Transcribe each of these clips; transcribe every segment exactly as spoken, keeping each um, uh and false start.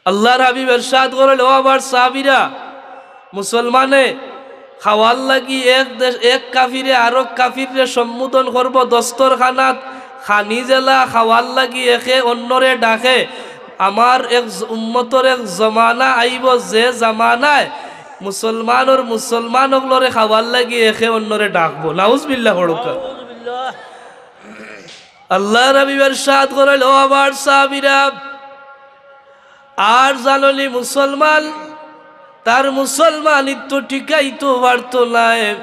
আল্লাহর হাবিব এরশাদ করইন, "ও আমার সাহাবীরা, মুসলমানে খাওয়ার লাগি এক দেশ, এক কাফিরে আরক কাফিররে সম্বোধন করবো দস্তরখানাত, খানি যেলা খাওয়ার লাগি একে অন্যরে ডাকে, আমার এক জ-, উম্মতর এক জমানা আইবো, যে জমানায় মুসলমানর মুসলমান অকলরে খাওয়ার লাগি একে অন্যরে ডাকবো।" নাউজুবিল্লাহ পড়ুক্কা। আল্লাহর হাবিব এরশাদ করইন, "ও আমার সাহাবীরা, আর জানোনি মুসলমান তার মুসলমানিত্ব টিকাইতো পারতো নায়।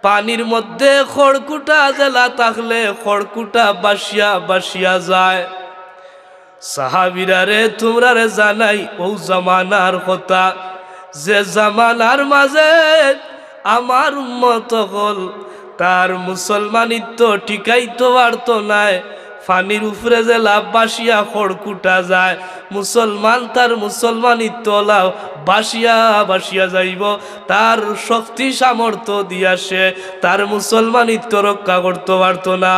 পানির মধ্যে খড়কুটা যেলা থাকলে খড়কুটা ভাসিয়া ভাসিয়া যায়।" সাহাবীরা রে, তুমরারে জানাই অউ জমানার কথা, যে জমানার মাঝে আমার উম্মত অকল তার মুসলমানিত্ব টিকাইতো পারতো নায়। পানির উপরে যেলা ভাসিয়া খড়কুটা যায়, মুসলমান তার মুসলমানিত্ব অলাও ভাসিয়া ভাসিয়া যাইবো। তার শক্তি সামর্থ্য দিয়া সে তার মুসলমানিত্ব রক্ষা করতো পারতো না।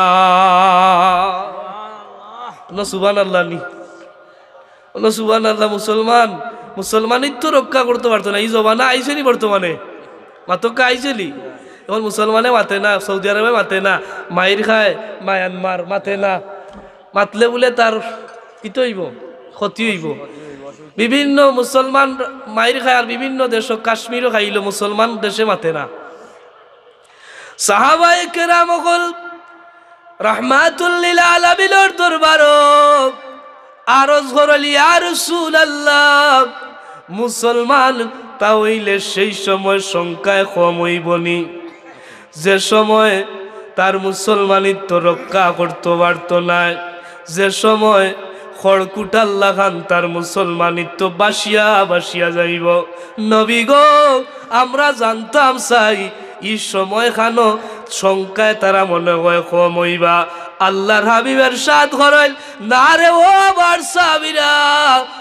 না, সুবহানাল্লাহ নি। বলো, "সুবহানাল্লাহ, মুসলমান, মুসলমানিত্ব রক্ষা করতো পারতো না।" ই জমানা আইছে নি বর্তমানে? মাতক্কা আইছে নি? এখন মুসলমানে মাতে না, সৌদি আরবে মাতে না, মাইর খায়, মায়ানমার মাতে না। মাতলে বুলে তার কিতা অইবো? ক্ষতি অইবো। বিভিন্ন মুসলমান মাইর খায়, আর বিভিন্ন দেশো, কাশ্মীরও খাইলো, মুসলমান দেশে মাতে না। সাহাবায়ে কেরাম অকল রাহমাতুল লিল আলামিনর দরবারো আরজ করইল, "ইয়া রাসূলুল্লাহ, মুসলমান তা অইলে সেই সময় সংখ্যায় কম অইবো নি, যে সময় তার মুসলমানিত্ব রক্ষা করতো পারতো নায়, যে সময় খড়কুটার লাখান তার মুসলমানিত্ব ভাসিয়া ভাসিয়া যাইবো। নবী গো, আমরা জানতাম চাই, ই সময়খানো সংখ্যায় তারা মনে অয় কম অইবা।" আল্লাহর হাবিব এরশাদ করইন, "না রে ও আমার সাহাবীরা,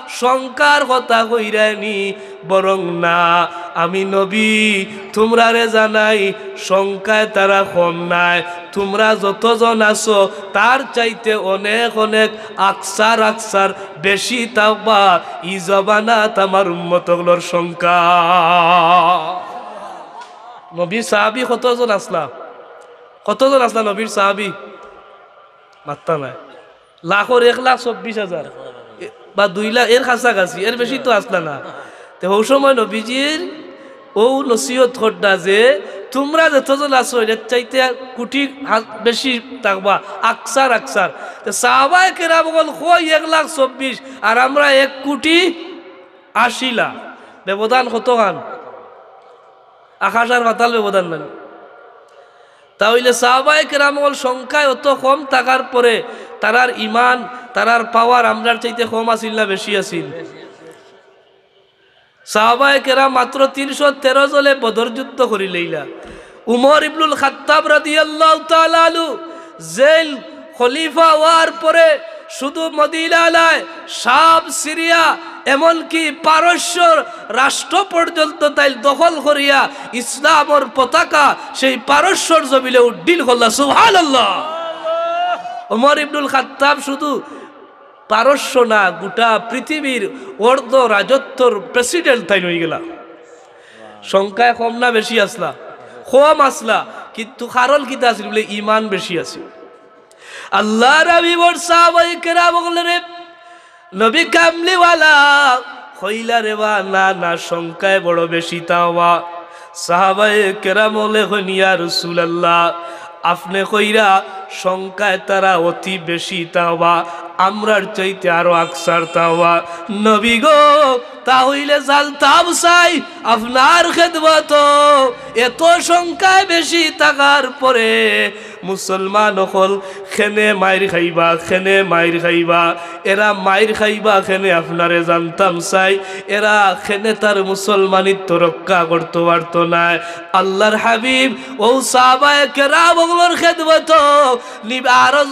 সংখ্যার কথা কইরায় নি, বরং না, আমি নবী তুমরারে জানাই, সংখ্যায় তারা কম নায়। তুমরা যতজন আছো, তার চাইতে অনেক অনেক আকসার আকসার বেশি থাকবা ই জমানাত আমার উম্মত অকলর সংখ্যা।" নবীর সাহাবী কতজন আছলা? কতজন আছলা নবীর সাহাবী? মাত্তা নাই। লাখর এক লাখ চব্বিশ হাজার। এ, বা দুই লাখ, এর কাছাকাছি, এর বেশি তো আছলা না। তে হউ সময় নবীজির অউ নসিহত কররা যে, "তুমরা যতজন আছো, এর চাইতে কুটি হা-, বেশি থাকবা, আকসার আকসার।" তে সাহাবায়ে কেরাম অকল কই এক লাখ চব্বিশ, আর আমরা এক কুটি আশি লাখ। ব্যবধান কতখান? আকাশ আর পাতাল ব্যবধান নানি? তা অইলে সাহাবায়ে কেরাম অকল সংখ্যায় অত কম থাকার পরে তারার ইমান, তারার পাওয়ার আমরার চাইতে কম আছিল না বেশি আছিল? সাহাবায়ে কেরাম মাত্র তিনশো তেরো জনে বদর যুদ্ধ করিলাইলা। উমর ইবনুল খাত্তাব রাদিয়াল্লাহু তাআলা আনহু যেইন খলিফা অওয়ার পরে শুধু মদিনা নায়, শাম, সিরিয়া, এমনকি পারস্যর রাষ্ট্র পর্যন্ত তাইন দখল করিয়া ইসলামর পতাকা সেই পারস্যর জমিনে উড্ডীন করলা। সুবহানাল্লাহ। ওমর ইবনুল খাত্তাব শুধু পারস্য না, গোটা পৃথিবীর অর্ধ রাজত্বর প্রেসিডেন্ট তাইন অইগেলা। সংখ্যায় কম না বেশি আছলা? কম আছলা, কিন্তু কারণ কিতা আছিল? বুলে ইমান বেশি আছিল। আল্লাহর হাবিবর সাহাবায়ে কেরাম অকলরে নবী কামলিওয়ালা কইলা রে বা, না, না, সংখ্যায় বড় বেশি থাকবা। সাহাবায়ে কেরাম অকলে কইন, ইয়া রাসূলুল্লাহ, আপনে কইরা সংখ্যায় তারা অতি বেশি থাকবা, আমরার চাইতে আরো আকসার থাকবা। নবী গো, তা অইলে জানতাম চাই আপনার খেদমতো এত সংখ্যায় বেশি থাকার পরে মুসলমান অকল কেনে মাইর খাইবা, কেনে মাইর খাইবা, এরা মাইর খাইবা কেনে আপনারে জানতাম চাই, এরা কেনে তার মুসলমানিত্ব রক্ষা করতো পারতো নায়। আল্লাহর হাবিব অউ সাহাবায়ে কেরাম অকলর খেদমতো নিব আরো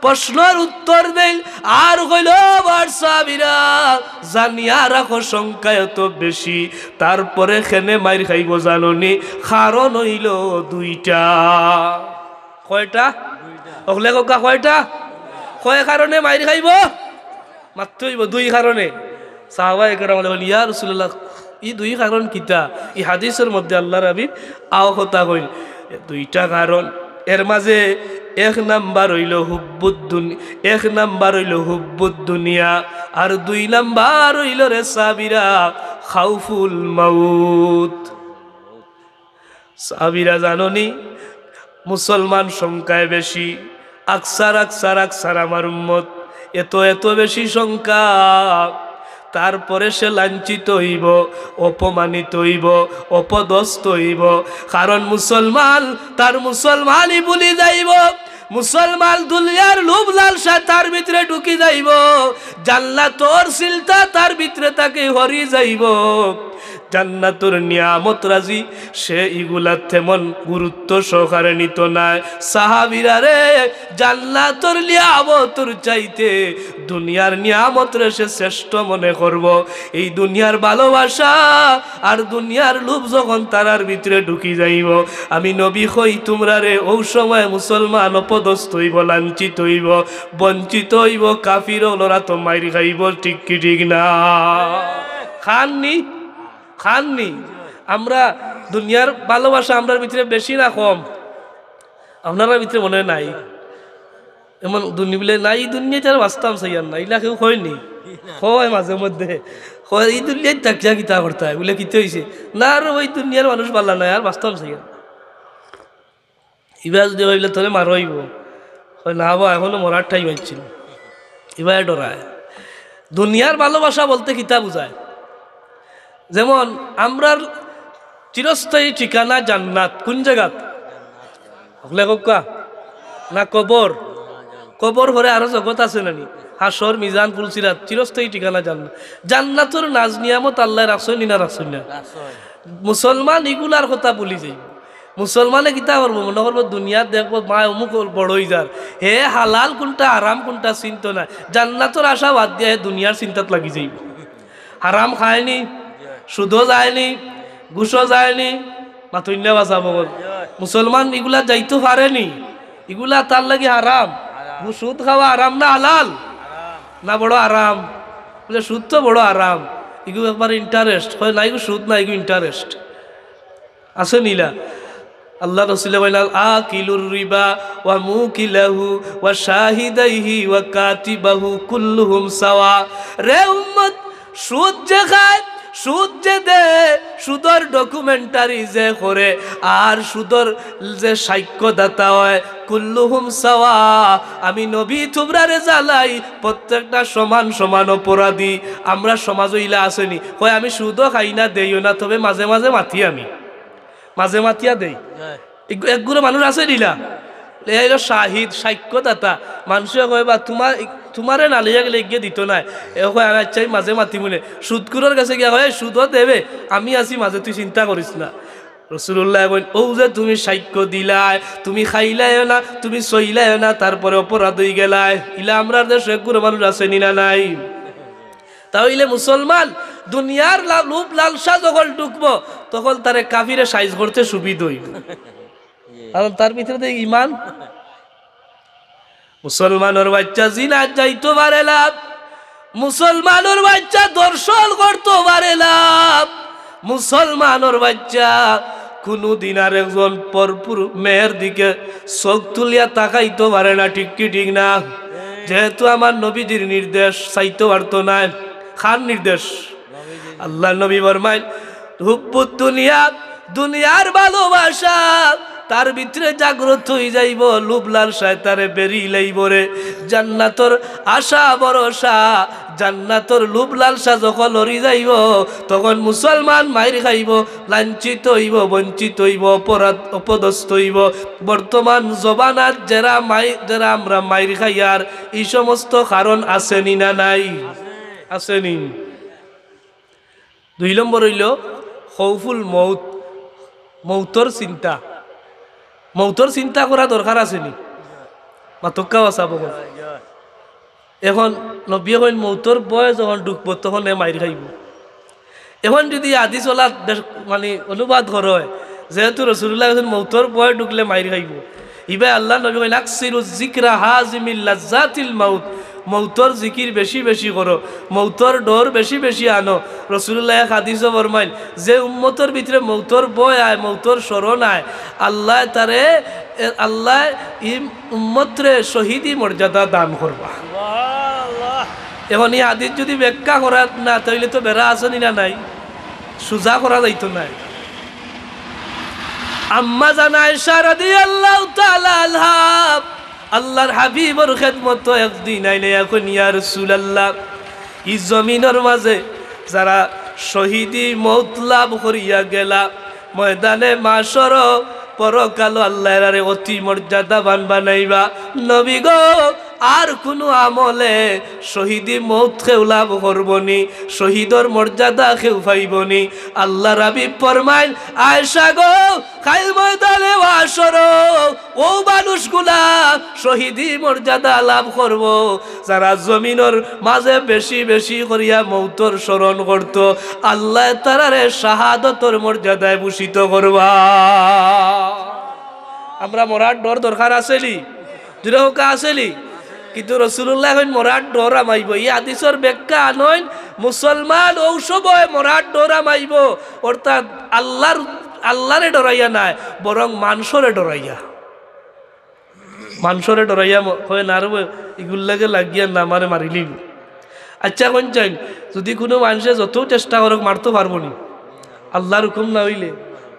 প্রশ্নর উত্তর দেইন, আর কইলা, ও আমার সাহাবীরা, জানিয়া রাখো সংখ্যায় অত বেশি, তারপরে কেনে মাইর খাইবো জানোনি? কারণ অইলো দুইটা। কয়টা? অকলে কউক্কা কয়টা? কয় কারণে মাইর খাইবো? মাততে অইবো দুই কারণে। সাহাবায়ে কেরাম বলেন, "ইয়া রাসূলুল্লাহ, ই দুই কারণ কিতা?" ই হাদিসর মধ্যে আল্লাহর হাবিব আও কথা কইল, দুইটা কারণ। এর মাঝে এক নাম্বার অইলো হুব্বুদ দুন-, এক নাম্বার অইলো হুব্বুদ দুনিয়া, আর দুই নাম্বার অইলো রে সাহাবীরা খাউফুল মাউত। সাহাবীরা জানোনি, মুসলমান সংখ্যায় বেশি, আকসার, আকসার, আকসার আমার উম্মত, এত, এত বেশি সংখ্যা। তারপরে সে লাঞ্ছিত অইবো, অপমানিত অইবো, অপদস্থ অইবো। কারণ মুসলমান তার মুসলমানই ভুলি যাইবো। মুসলমান দুনিয়ার লোভ লালসা তার ভিতরে ঢুকি যাইবো, জান্নাতর চিন্তা তার ভিতরে থাকি হরি যাইবো। জান্নাতর নিয়ামত রাজি, সে ইগুলা তেমন গুরুত্ব সহকারে নিত নায়। সাহাবীরা রে, জান্নাতর নিয়ামতর চাইতে দুনিয়ার নিয়ামতরে সে শ্রেষ্ঠ মনে করবো। এই দুনিয়ার ভালোবাসা আর দুনিয়ার লোভ যখন তারার ভিতরে ঢুকি যাইবো, আমি নবী কই তুমরারে, অউ সময় মুসলমান অপদস্থ অইবো, লাঞ্ছিত অইবো, বঞ্চিত অইবো, কাফির অকলর আতো মাইর খাইবো, ঠিক কি ঠিক না? খাননি? খাননি? আমরা দুনিয়ার ভালোবাসা আমরার ভিতরে বেশি না কম? আপনারার ভিতরে মনে হয় নাই। এমন দুনি বলে, "না, ই দুনিয়াত আর বাঁচতাম চাইয়ার না", ইলা কেউ কয়নি? কয় মাঝে মধ্যে, কয়, "ই দুনিয়াত থাকিয়া কিতা করতায়?" বলে, "কিতা অইছে?" "না, আর ওই দুনিয়ার মানুষ ভালা নায়, আর বাঁচতাম চাইয়ার না।" ইবা যদি কইলে, "তোরে মারো অইবো।" কয়, "না বা, এখনো মরার টাইম আইছিল।" ইবায় ডরায়। দুনিয়ার ভালোবাসা বলতে কিতা বুঝায়? যেমন আমরার চিরস্থায়ী ঠিকানা জান্নাত। কোন জাগাত? হকলে কউক্কা? না কবর? কবর পরে আরো জগৎ আছে নানি? হাশর, মিজান, পুলসিরাত, চিরস্থায়ী ঠিকানা জান্নাত। জান্নাতর নাজ নিয়ামত আল্লায় রাখছইন নি না রাখছইন না? মুসলমান ইগুলার কথা ভুলি যাইবো। মুসলমানে কিতা করবো? মনে করবো দুনিয়াত দেখবো মায় অমুক বড় অই যার, হে হালাল কোনটা হারাম কোনটা চিনতো নায়। জান্নাতর আশা বাদ দিয়া হে দুনিয়ার চিন্তাত লাগি যাইবো। হারাম খায়নি, সুদও যায়নি, ঘুষও যায়নি, মাতইন না বা ছাব অকল। মুসলমান ইগুলা যাইতো পারেনি, ইগুলা তার লাগি হারাম। সুদ খাওয়া হারাম না হালাল? না বড় হারাম। বলে, "সুদ তো বড় হারাম, ইগু একবার ইন্টারেস্ট।" কয়, "না, ইগু সুদ না, ইগু ইন্টারেস্ট।" আছে নি ইলা? আল্লার রসুলে কইলা, "আকিলুর রিবা ওয়া মুকিলাহু ওয়া শাহিদাইহি ওয়া কাতিবাহু কুল্লুহুম সাওয়া।" রে উম্মত, সুদ যে খায়, সুদ যে দেয়, সুদর ডকুমেন্টারি যে করে, আর সুদর যে সাক্ষ্যদাতা অয়, কুল্লুহুম সাওয়া, আমি নবী তুমরারে জানাই, প্রত্যেকটা সমান সমান অপরাধী। আমরার সমাজো ইলা আছে নি? কয়, "আমি সুদও খাই না, দেইও না, তবে মাঝে মাঝে মাতি আমি।" মাঝে মাতিয়া দেই। এক, এক গুরু মানুষ আছে নি ইলা? এ অইলো শাহিদ, সাক্ষ্যদাতা। মানষে কয়, "বা তুমার, তুমারে না লইয়া গেলে ইগিয়ে দিতো নায়।" এ কয়, "আমি আচ্ছা, আমি মাঝে মাতিমুনে।" সুদখুরর গেছে গিয়া কয়, "এই সুদও দেবে, আমি আছি মাঝে, তুই চিন্তা করিস না।" রসুলুল্লায় কইন, "অউ যে তুমি সাক্ষ্য দিলায়, তুমি খাইলায়ও না, তুমি ছইলায়ও না, তারপরে অপরাধ অইগেলায়।" ইলা আমরার দেশো এক গুরু মানুষ আছে নি না নাই? তা অইলে মুসলমান দুনিয়ার লা-, লোভ লালসা যখন ঢুকবো, তখন তারে কাফিরে সাইজ করতে সুবিধা অইবো, কারণ তার ভিতরে তো ইমান। মুসলমানর বাইচ্চা জিনাত যাইতো পারে না, মুসলমানর বাইচ্চা ধর্ষণ করতো পারে না, মুসলমানর বাইচ্চা কুনুদিন আর একজন পরপুর মেয়ের দিকে চোখ তুলিয়া তাকাইতো পারে না, ঠিক কি ঠিক না? যেহেতু আমার নবীজির নির্দেশ, চাইতো পারতো নায়। কার নির্দেশ? আল্লার নবী ফরমাইন, "হুব্বুদ দুনিয়া, দুনিয়ার ভালোবাসা তার ভিতরে জাগ্রত অই যাইবো, লোভ লালসায় তারে বেরি লাইবো রে। জান্নাতর আশা ভরসা, জান্নাতর লোভ লালসা যখন হরি যাইবো, তখন মুসলমান মাইর খাইবো, লাঞ্ছিত অইবো, বঞ্চিত অইবো, অপরাধ, অপদস্থ অইবো।" বর্তমান জমানাত যেরা মাই-, যেরা আমরা মাইর খাইয়ার, ই সমস্ত কারণ আছে নি না নাই? আছে নি? দুই নম্বর অইলো খৌফুল মউত, মউতর চিন্তা। মউতর চিন্তা করা দরকার আছে নি? মাতউক্কা বা ছাব অকল। এখন নবীয়ে কইন, মউতর ভয় যখন ঢুকবো, তখন এ মাইর খাইবো। এখন যদি হাদিস ওলা দেশ-, মানে, অনুবাদ করা অয়, যেহেতু রসুলুল্লায় কইছইন, মউতর ভয় ঢুকলে মাইর খাইবো, ইবায় আল্লার নবী কইন, "আকসিরু যিকরা হাজিমিল লাজ্জাতিল মাউত।" মৌতর জিকির বেশি বেশি করো, মৌতর ডর বেশি বেশি আনো। রসুলুল্লায় এক হাদিসো ফরমাইন, যে উম্মতর ভিতরে মৌতর ভয় আয়, মৌতর স্মরণ আয়, আল্লায় তারে, এ, আল্লায় ই উম্মতরে শহীদি মর্যাদা দান করবা। সুবহানাল্লাহ। এখন ই হাদিস যুদি ব্যাখ্যা করা না, তাইলে তো বেড়া আছে নি না নাই, সুজা করা যাইতো নায়। আম্মা জান আয়েশা রাদিয়াল্লাহু তাআলা আনহা আল্লাহর হাবিবর খেদমতো একদিন আইলে কইন, ইয়া রাসূলুল্লাহ, ই জমিনর মাঝে যারা শহীদি মৌত লাভ করিয়া গেলা, ময়দানে মাশরো পরকালো আল্লায় এরারে অতি মর্যাদাবান বানাইবা। নবী গো, আর কুনু আমলে শহীদি মৌত কেউ লাভ করবো নি, শহীদর মর্যাদা কেউ পাইবো নি। আল্লাহর হাবিব ফরমাইন, আয়েশা গো, কাইল ময়দানে মাশরো অউ মানুষগুলা শহীদি মর্যাদা লাভ করবো, যারা জমিনর মাঝে বেশি বেশি করিয়া মৌতর স্মরণ করতো, আল্লায় তারারে শাহাদতর মর্যাদায় ভূষিত করবা। আমরা মরার ডর দরকার আছে নি? জুরে কউক্কা আছে নি? কিন্তু রসুলুল্লায় কইন মরার ডর আমাইবো। ই হাদিসর ব্যাখ্যা আনইন, মুসলমান অউ সময় মরার ডর আমাইবো, অর্থাৎ আল্লাহর, আল্লাহরে ডরাইয়া নায়, বরং মানষরে ডরাইয়া। মানষরে ডরাইয়া ম-, কয় না রে, ইগুর লগে লাগিয়া না, আমারে মারিলিবো। আচ্ছা, কইন চাইন, যুদি কুনু মানষে যতউ চেষ্টা করউক, মারতো পারবো নি? আল্লাহর হুকুম না অইলে,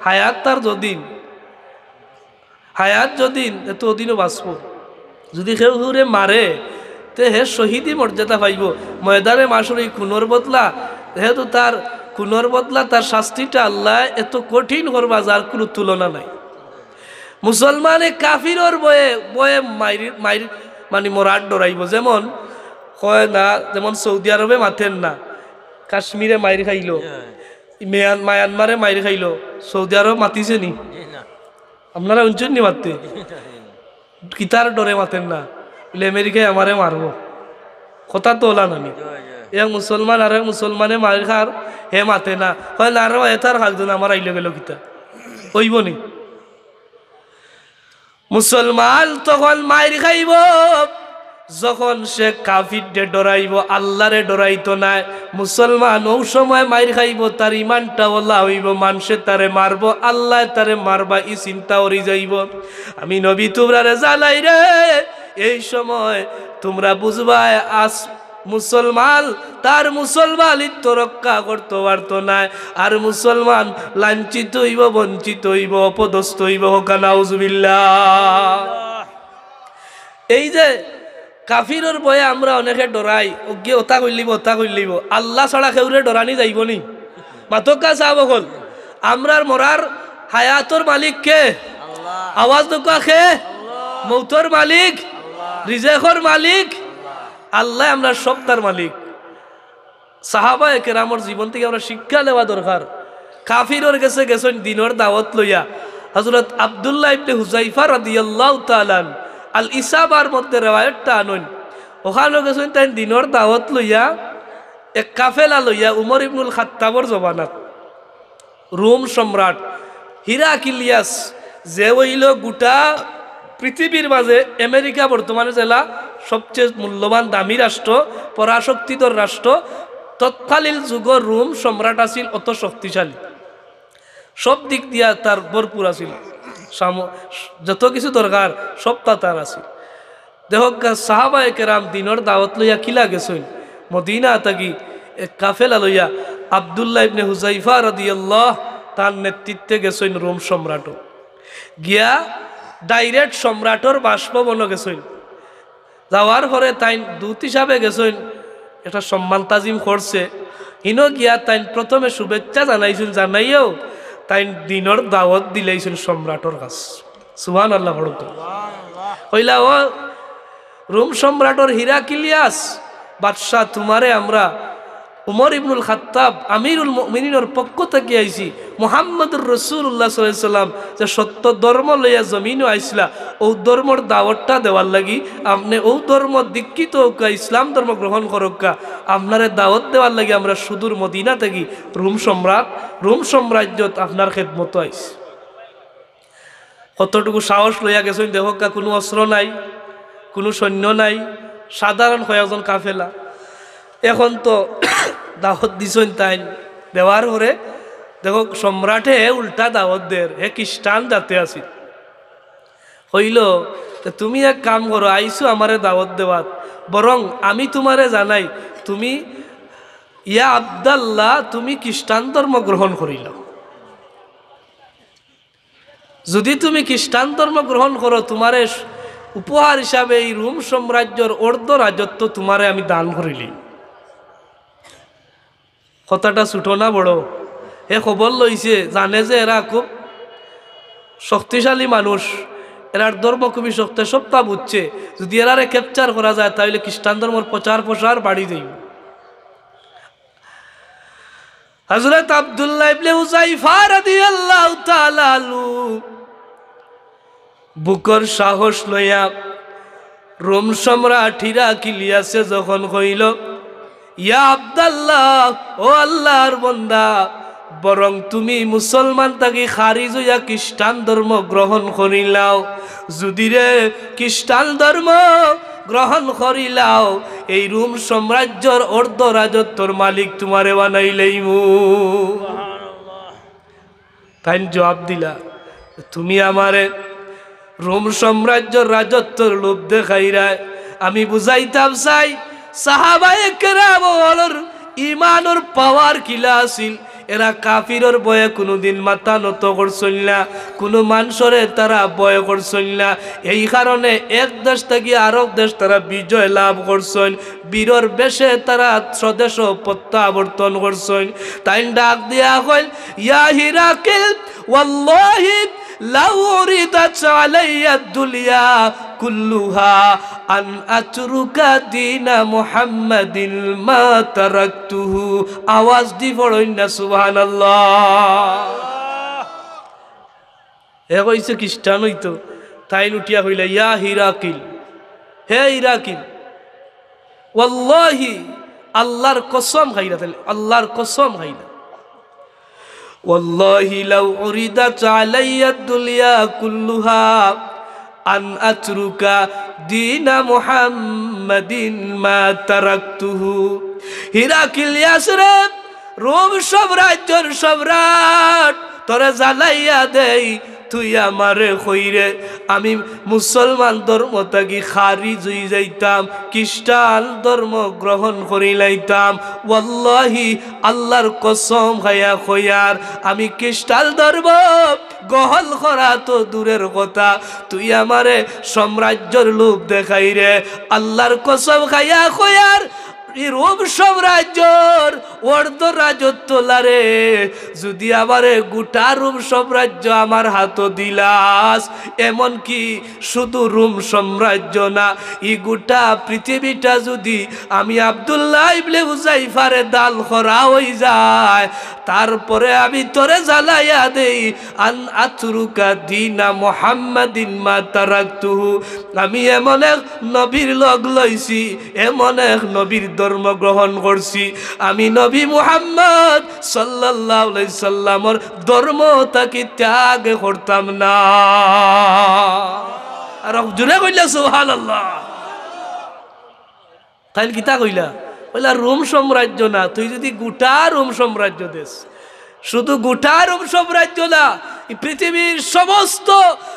হায়াত তার যদিন, হায়াত যদিন, এ তো অদিনও বাঁচবো। যুদি কেউ কেউরে মারে, তে হে শহীদি মর্যাদা পাইবো। ময়দানে মাশরো ই খুনর বদলা, হে তো তার খুনর বদলা তার শাস্তিটা আল্লায় এত কঠিন করবা, যার কুনু তুলনা নাই। মুসলমানে কাফিরর ভয়ে, ভয়ে মাইর, মাইর, মানি মরার ডরাইবো। যেমন কয় না, যেমন সৌদি আরবে মাতের না, কাশ্মীরে মাইর খাইলো, মিয়ান-, মায়ানমারে মাইর খাইলো, সৌদি আরব মাতিছে নি? জি না। আপনারা হুনছইন নি মাততে? কিতার ডরে মাতের না? বলে, "আমেরিকায় আমারে মারবো।" কথা তো অলা নানি? জি, জি। এক মুসলমান আরেক মুসলমানে মাইর খার, হে মাতে না। কয়, "না রে, এতার খাকদুন, আমার আইলো গেলো কিতা?" অইবো নি? মুসলমান তখন মাইর খাইবো, যখন সে কাফিররে ডরাইবো, আল্লাহরে ডরাইতো নায়। মুসলমান অউ সময় মাইর খাইবো, তার ইমানটা অলা অইবো, মানষে তারে মারবো, আল্লায় তারে মারবা, ই চিন্তা অরি যাইবো। আমি নবী তুমরারে জানাইরে, এই সময় তুমরা বুঝবায়, আজ মুসলমান তার মুসলমানিত্ব রক্ষা করতো পারতো নায়, আর মুসলমান লাঞ্ছিত অইবো, বঞ্চিত অইবো, অপদস্থ অইবো। কউক্কা নাউজুবিল্লাহ। এই যে কাফিরর ভয়ে আমরা অনেকে ডরাই, অগিয়ে অতা কইলিবো, অতা কইলিবো, আল্লাহ ছাড়া কেউরে ডরানি যাইবো নি? মাতউক্কা সাব অকল, আমরার মরার হায়াতর মালিক কে? আল্লাহ। আওয়াজ দেউক্কা কে? আল্লাহ। মৌতর মালিক? আল্লাহ। রিজেকর মালিক? আল্লাহ। আল্লায় আমরার সবতার মালিক। সাহাবায়ে কেরামর জীবন থাকি আমরা শিক্ষা নেওয়া দরকার। কাফিরর গেছে গেছইন দিনর দাওয়াত লইয়া। হযরত আব্দুল্লাহ ইবনে হুযায়ফা রাদিয়াল্লাহু তাআলা আনহু আল ইসাবার মধ্যে রেওয়ায়েতটা আনইন। অখানো গেছইন তাইন দিনর দাওয়াত লইয়া, এক কাফেলা লইয়া উমর ইবনুল খাত্তাবর জমানাত। রোম সম্রাট হিরাকিলিয়াস, যে অইলো গুটা পৃথিবীর মাঝে আমেরিকা বর্তমানে যেলা সবচেয়ে মূল্যবান দামি রাষ্ট্র, পরাশক্তিধর রাষ্ট্র, তৎকালীন যুগর রোম সম্রাট আছিল অত শক্তিশালী, সব দিক দিয়া তার ভরপুর আছিল, সাম-, যত কিছু দরকার সবতা তার আছিল। দেখউক্কা, সাহাবায়ে কেরাম দিনর দাওয়াত লইয়া কিলা গেছইন, মদিনা থাকি এক কাফেলা লইয়া আব্দুল্লাহ ইবনে হুযায়ফা রাদিয়াল্লাহ তার নেতৃত্বে গেছইন রোম সম্রাটো। গিয়া direct সম্রাটর বাসভবনো গেছইন। যাওয়ার পরে তাইন দূত হিসাবে গেছইন, একটা সম্মান তাজিম করছে। হিনো গিয়া তাইন প্রথমে শুভেচ্ছা জানাইছইন, জানাইয়াও তাইন দিনর দাওয়াত দিলাইছইন সম্রাটর কাছে। সুবহানাল্লাহ পড়ো তো। কইলা, "ও রোম সম্রাটর হিরাকিলিয়াস বাদশা, তুমারে আমরা উমর ইবনুল খাত্তাব আমিরুল মুমিনিনর পক্ষ থাকি আইছি, মুহাম্মদুর রাসূলুল্লাহ সাল্লাল্লাহু আলাইহি ওয়াসাল্লাম যে সত্য ধর্ম লইয়া জমিনো আইছলা, অউ ধর্মর দাওয়াতটা দেওয়ার লাগি, আপনে অউ ধর্ম দীক্ষিত অউক্কা, ইসলাম ধর্ম গ্রহণ করউক্কা, আপনারে দাওয়াত দেওয়ার লাগি আমরা সুদূর মদিনা থাকি রোম সম্রাট, রোম সাম্রাজ্যত আপনার খেদমতো আইছি।" কতটুকু সাহস লইয়া গেছইন দেখউক্কা, কুনু অস্ত্র নাই, কুনু সৈন্য নাই, সাধারণ কয়েকজন কাফেলা। এখন তো দাওয়াত দিছইন তাইন, দেওয়ার পরে দেখো সম্রাটে উল্টা দাওয়াত দের, হে খ্রিস্টান জাতে আছিল। কইল, "তে তুমি এক কাম করো, আইছো আমারে দাওয়াত দেওয়াত, বরং আমি তুমারে জানাই, তুমি ইয়া আব্দাল্লাহ, তুমি খ্রিস্টান ধর্ম গ্রহণ করিলাও।" যদি তুমি খ্রিস্টান ধর্ম গ্রহণ করো, তুমারে উপহার হিসাবে এই রোম সাম্রাজ্যর অর্ধ রাজত্ব তুমারে আমি দান করিলি। কথাটা ছোট না বড়? হে খবর লইছে, জানে যে এরা খুব শক্তিশালী মানুষ, এরার ধর্ম খুবই শক্ত, সবটা বুঝছে। যদি এরারে capture করা যায়, তাহলে খ্রিস্টান ধর্মর প্রচার প্রসার বাড়ি যাইব। হযরত আব্দুল্লাহ ইবনে হুযায়ফা রাদিয়াল্লাহু তাআলা আনহু বুকর সাহস লইয়া রোম সম্রাট হিরাকিলিয়াসে যখন কইল, "ইয়া আব্দাল্লাহ, ও আল্লাহর বন্দা, বরং তুমি মুসলমান থাকি খারিজ হইয়া খ্রিস্টান ধর্ম গ্রহণ করিলাও, যুদিরে খ্রিস্টান ধর্ম গ্রহণ করিলাও, এই রোম সাম্রাজ্যর অর্ধ রাজত্বর মালিক তুমারে বানাইলাইমু।" তাইন জবাব দিলা, "তুমি আমারে রোম সাম্রাজ্যর রাজত্বর লোভ দেখাইরায়, আমি বুঝাইতাম চাই, সাহাবায়ে কেরাম অকলর ইমানর power কিলা আছিল।" এরা কাফিরর ভয়ে কুনুদিন মাথা নত করছইন না, কুনু মানষরে তারা ভয় করছইন না। এই কারণে এক দেশ থাকি আরক দেশ তারা বিজয় লাভ করছইন, বীরর বেশে তারা স্বদেশ প্রত্যাবর্তন করছইন। তাইন ডাক দিয়া কইল, "ইয়া হিরাকিল, ওয়াল্লাহি লাউ উরিদাত আলাইয়া দুনিয়া কুল্লুহা আন আতরুকা দীনা মুহাম্মাদিন মা তারাকতুহু।" আওয়াজ দি পড়ইন না, সুবহানাল্লাহ। হে কইছে খ্রিস্টান হইতো, তাইন উঠিয়া কইলা, "ইয়া হিরাকিল, হে হিরাকিল, ওয়াল্লাহি, আল্লাহর কসম খাইলা, তাইলে আল্লাহর কসম খাইলা, ওয়াল্লাহি লাউ উরিদাত আলাইয়া দুনিয়া কুল্লুহা আন আতরুকা দীনা মুহাম্মাদিন মা তারাকতুহু।" হিরাকিলিয়াস রে, রোম সাম্রাজ্যর সম্রাট, তোরে জানাইয়া দেই, তুই আমারে কইরে, আমি মুসলমান ধর্ম থাকি খারিজ হই যাইতাম, খ্রিস্টান ধর্ম গ্রহণ করিলাইতাম। ওয়াল্লাহি, আল্লাহর কসম খাইয়া কইয়ার, আমি খ্রিস্টান ধর্ম গ্রহণ করা তো দূরের কথা, তুই আমারে সাম্রাজ্যর লোভ দেখাইরে, আল্লাহর কসম খাইয়া কইয়ার, এই রোম সাম্রাজ্যর অর্ধ রাজত্ব লারে, যুদি আমারে গোটা রোম সাম্রাজ্য আমার হাতো দিলাস, এমনকি শুধু রোম সাম্রাজ্য না, ই গোটা পৃথিবীটা যুদি আমি আব্দুল্লাহ ইবনে হুযায়ফারে দান করা অইযায়, তারপরে আমি তোরে জানাইয়া দেই, আন আতরুকা দীনা মুহাম্মাদিন মা তারাকতুহু, আমি এমন এক নবীর লগ লইছি, এমন এক নবীর ধর্ম গ্রহণ করছি, আমি নবী মুহাম্মদ সাল্লাল্লাহু আলাইহি সাল্লামর ধর্ম থাকি ত্যাগ করতাম না। আর জোরে কইলা সুবহানাল্লাহ। তাইন কিতা কইলা? কইলা, "রোম সাম্রাজ্য না, তুই যুদি গোটা রোম সাম্রাজ্য দেস, শুধু গোটা রোম সাম্রাজ্য না, এই পৃথিবীর সমস্ত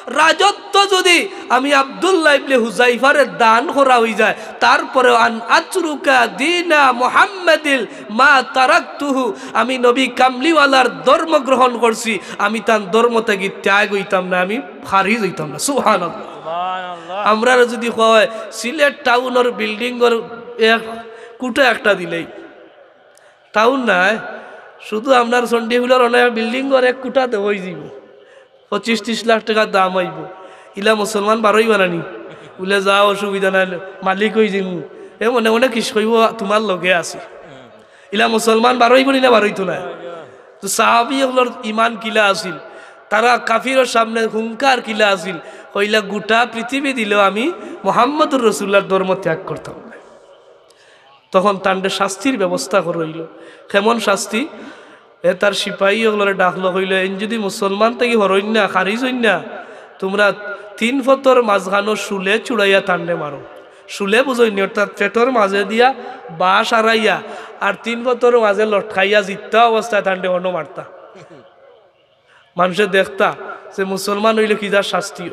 রাজত্ব যুদি আমি আব্দুল্লাহ ইবনে হুযায়ফারে দান করা অইযায়, তারপরেও আন আতরুকা দীনা মুহাম্মাদিন মা তারাকতুহু, আমি নবী কামলিওয়ালার ধর্ম গ্রহণ করছি, আমি তান ধর্ম থাকি ত্যাগ অইতাম না, আমি খারিজ অইতাম না।" সুবহানাল্লাহ। সুবহানাল্লাহ। আমরারে যুদি কয় সিলেট টাউনর বিল্ডিংর এক কুটা একটা দিলেই, টাউন নায়, শুধু আপনার চণ্ডীখুলর অনেক বিল্ডিংর এক কুটা দেওয়া অইযিবো, পঁচিশ ত্রিশ লাখ টেকা দাম অইবো, ইলা মুসলমান বারইবা না নি? বুলে, "যাও, অসুবিধা নাই, মালিক অইযিমু।" এ মনে মনে কিস কইবো, "তুমার লগে আছি।" ইলা মুসলমান বারইবো নি না বারইতো নায়? তো সাহাবী অকলর ইমান কিলা আছিল, তারা কাফিরর সামনে হুঙ্কার কিলা আছিল, কইলা, "গোটা পৃথিবী দিলেও আমি মুহাম্মদুর রাসূলুল্লাহর ধর্ম ত্যাগ করতাম না।" তখন তানরে শাস্তির ব্যবস্থা করা অইলো। কেমন শাস্তি? এ তার সিপাহী অকলরে ডাকলো, কইলো, "এইন যুদি মুসলমান থাকি হরইন না, খারিজ অইন না, তুমরা তিন ফতর মাঝখানো শুলে চুড়াইয়া তানরে মারো।" শুলে বুঝইন নি, অর্থাৎ পেটর মাঝে দিয়া বাঁশ আড়াইয়া আর তিন ফতর মাঝে লটকাইয়া জিত্তা অবস্থায় তানরে অনো মারতা। মানষে দেখতা যে মুসলমান অইলে কিতা শাস্তি অয়,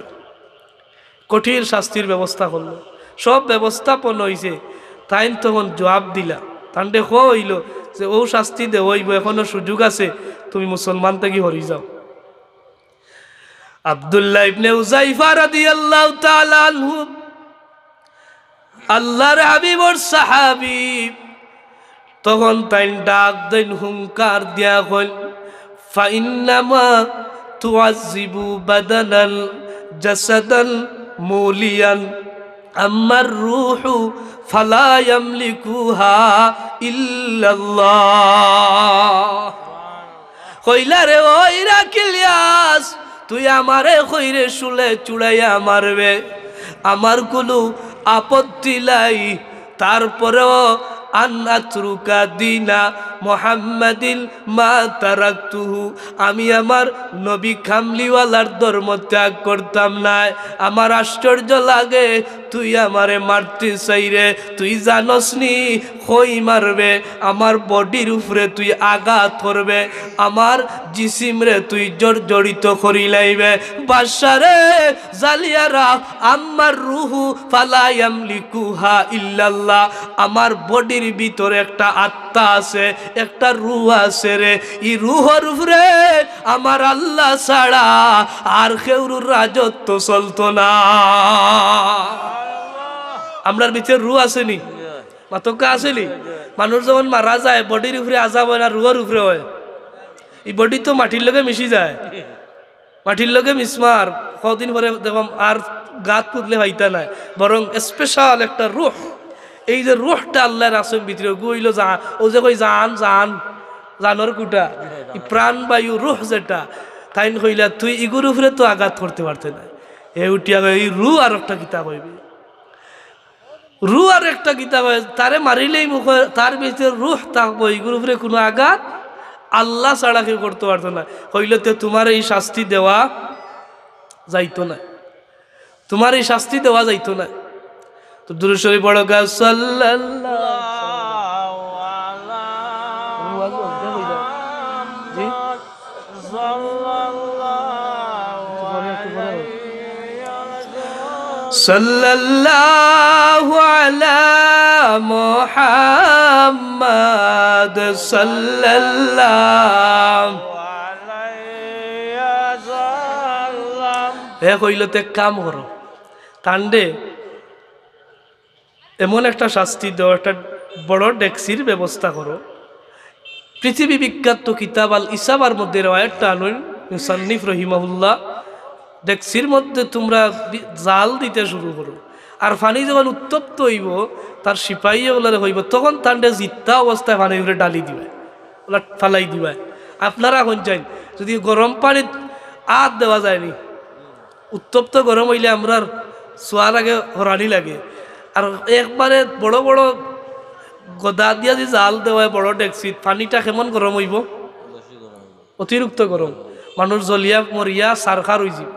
কঠিন শাস্তির ব্যবস্থা করলো, সব ব্যবস্থাপনা অইছে। তাইন তখন জুয়াব দিলা, তানরে কওয়া অইলো যে অউ শাস্তি দেওয়া অইবো, এখনো সুযোগ আছে, তুমি মুসলমান থাকি হরি যাও। আব্দুল্লাহ ইবনে উজাইফা রাদিয়াল্লাহু তাআলা আনহু, আল্লাহর হাবিবর সাহাবী, তখন তাইন ডাক দেইন, হুঙ্কার দিয়া কইন, "ফাইন্নামা তুআযযিবু বাদানান জাসাদান মুলিয়ান, আম্মার রূহু ফালা ইয়ামলিকুহা ইল্লাল্লাহ।" কইলা রে, "ও ইরাক ইলিয়াস, তুই আমারে কইরে শুলে চুড়াইয়া মারবে, আমার কুনু আপত্তি নাই, তারপরেও আন আতরুকা দীনা মুহাম্মাদিন মা তারাকতুহু, আমি আমার নবী কামলিওয়ালার ধর্ম ত্যাগ করতাম নায়। আমার আশ্চর্য লাগে, তুই আমারে মারতে চাইরে, তুই জানস নি কই মারবে, আমার বডির উপরে তুই আঘাত করবে, আমার জিসিমরে তুই জর্জরিত করিলাইবে। বাদশারে, জালিয়ারা, আম্মার রূহু ফালা ইয়ামলিকুহা ইল্লাল্লাহ, আমার বডির ভিতরে একটা আত্মা আছে, একটা রূহ আছে রে, ই রূহর উপরে আমার আল্লাহ ছাড়া আর কেউর রাজত্ব চলতো না।" আমরার ভিতরে রূহ আছে নি? মাতকা আছে নি? মানুষ যখন মারা যায়, বডির উপরে আজাব অয় না, রূহর উপরে অয়? ই বডি তো মাটির লগে মিশি যায়, মাটির লগে মিশমার, কদিন পরে দেখো আর গাত পুতলে পাইতা নায়, বরং স্পেশাল একটা রূহ। এই যে রূহটা আল্লাহ রাখছইন ভিতরে, ওগু অইলো জা-, ও যে কই জান, জান, জানর কুটা, ই প্রাণবায়ু রূহ যেটা, তাইন কইলা, "তুই ইগুর উপরে তো আঘাত করতে পারতে না।" এ উঠিয়া কয়, "এই রূহ আর একটা কিতা কইবে?" রূহ আর একটা কিতা কয়, তারে মারিলেই মুখে তার ভিতরে রূহ থাকবো, ইগুর উপরে কুনু আঘাত আল্লাহ ছাড়া কেউ করতে পারতো না। কইলো, "তে তুমার এই শাস্তি দেওয়া যাইতো না, তুমার এই শাস্তি দেওয়া যাইতো না।" তো দুরূদ শরীফ পড়ো গা, সাল্লাল্লাহু আলা জি। সাল্লাল্লাহু আলা মুহাম্মাদ সাল্লাল্লাহু আলাইহি ওয়াসাল্লাম। হে কইলো, "তে কাম করো, তানরে এমন একটা শাস্তি দেও, একটা বড় ডেকচির ব্যবস্থা করো।" পৃথিবী বিখ্যাত কিতাব আল ইসাবার মধ্যে রেওয়ায়াতটা আনইন মুসান্নিফ রহিমাহুল্লাহ, "ডেকচির মধ্যে তুমরা দি-, জাল দিতে শুরু করো, আর পানি যখন উত্তপ্ত অইবো, তার সিপাহী অকলরে কইবো, তখন তানরে জিত্তা অবস্থায় পানির উপরে ঢালি দিবায়, ওলা ফালাই দিবায়। আপনারা অখন চাইন, যদি গরম পানিত আত দেওয়া যায়নি, উত্তপ্ত গরম অইলে আমরার সোয়ার আগে হরানি লাগে। আর একবারে বড় বড় গদা দিয়া যে জাল দেওয়া অয় বড় ডেকচিত, পানিটা কেমন গরম অইবো? অতিরিক্ত গরম। মানুষ জ্বলিয়া মরিয়া ছারখার অইযিবো।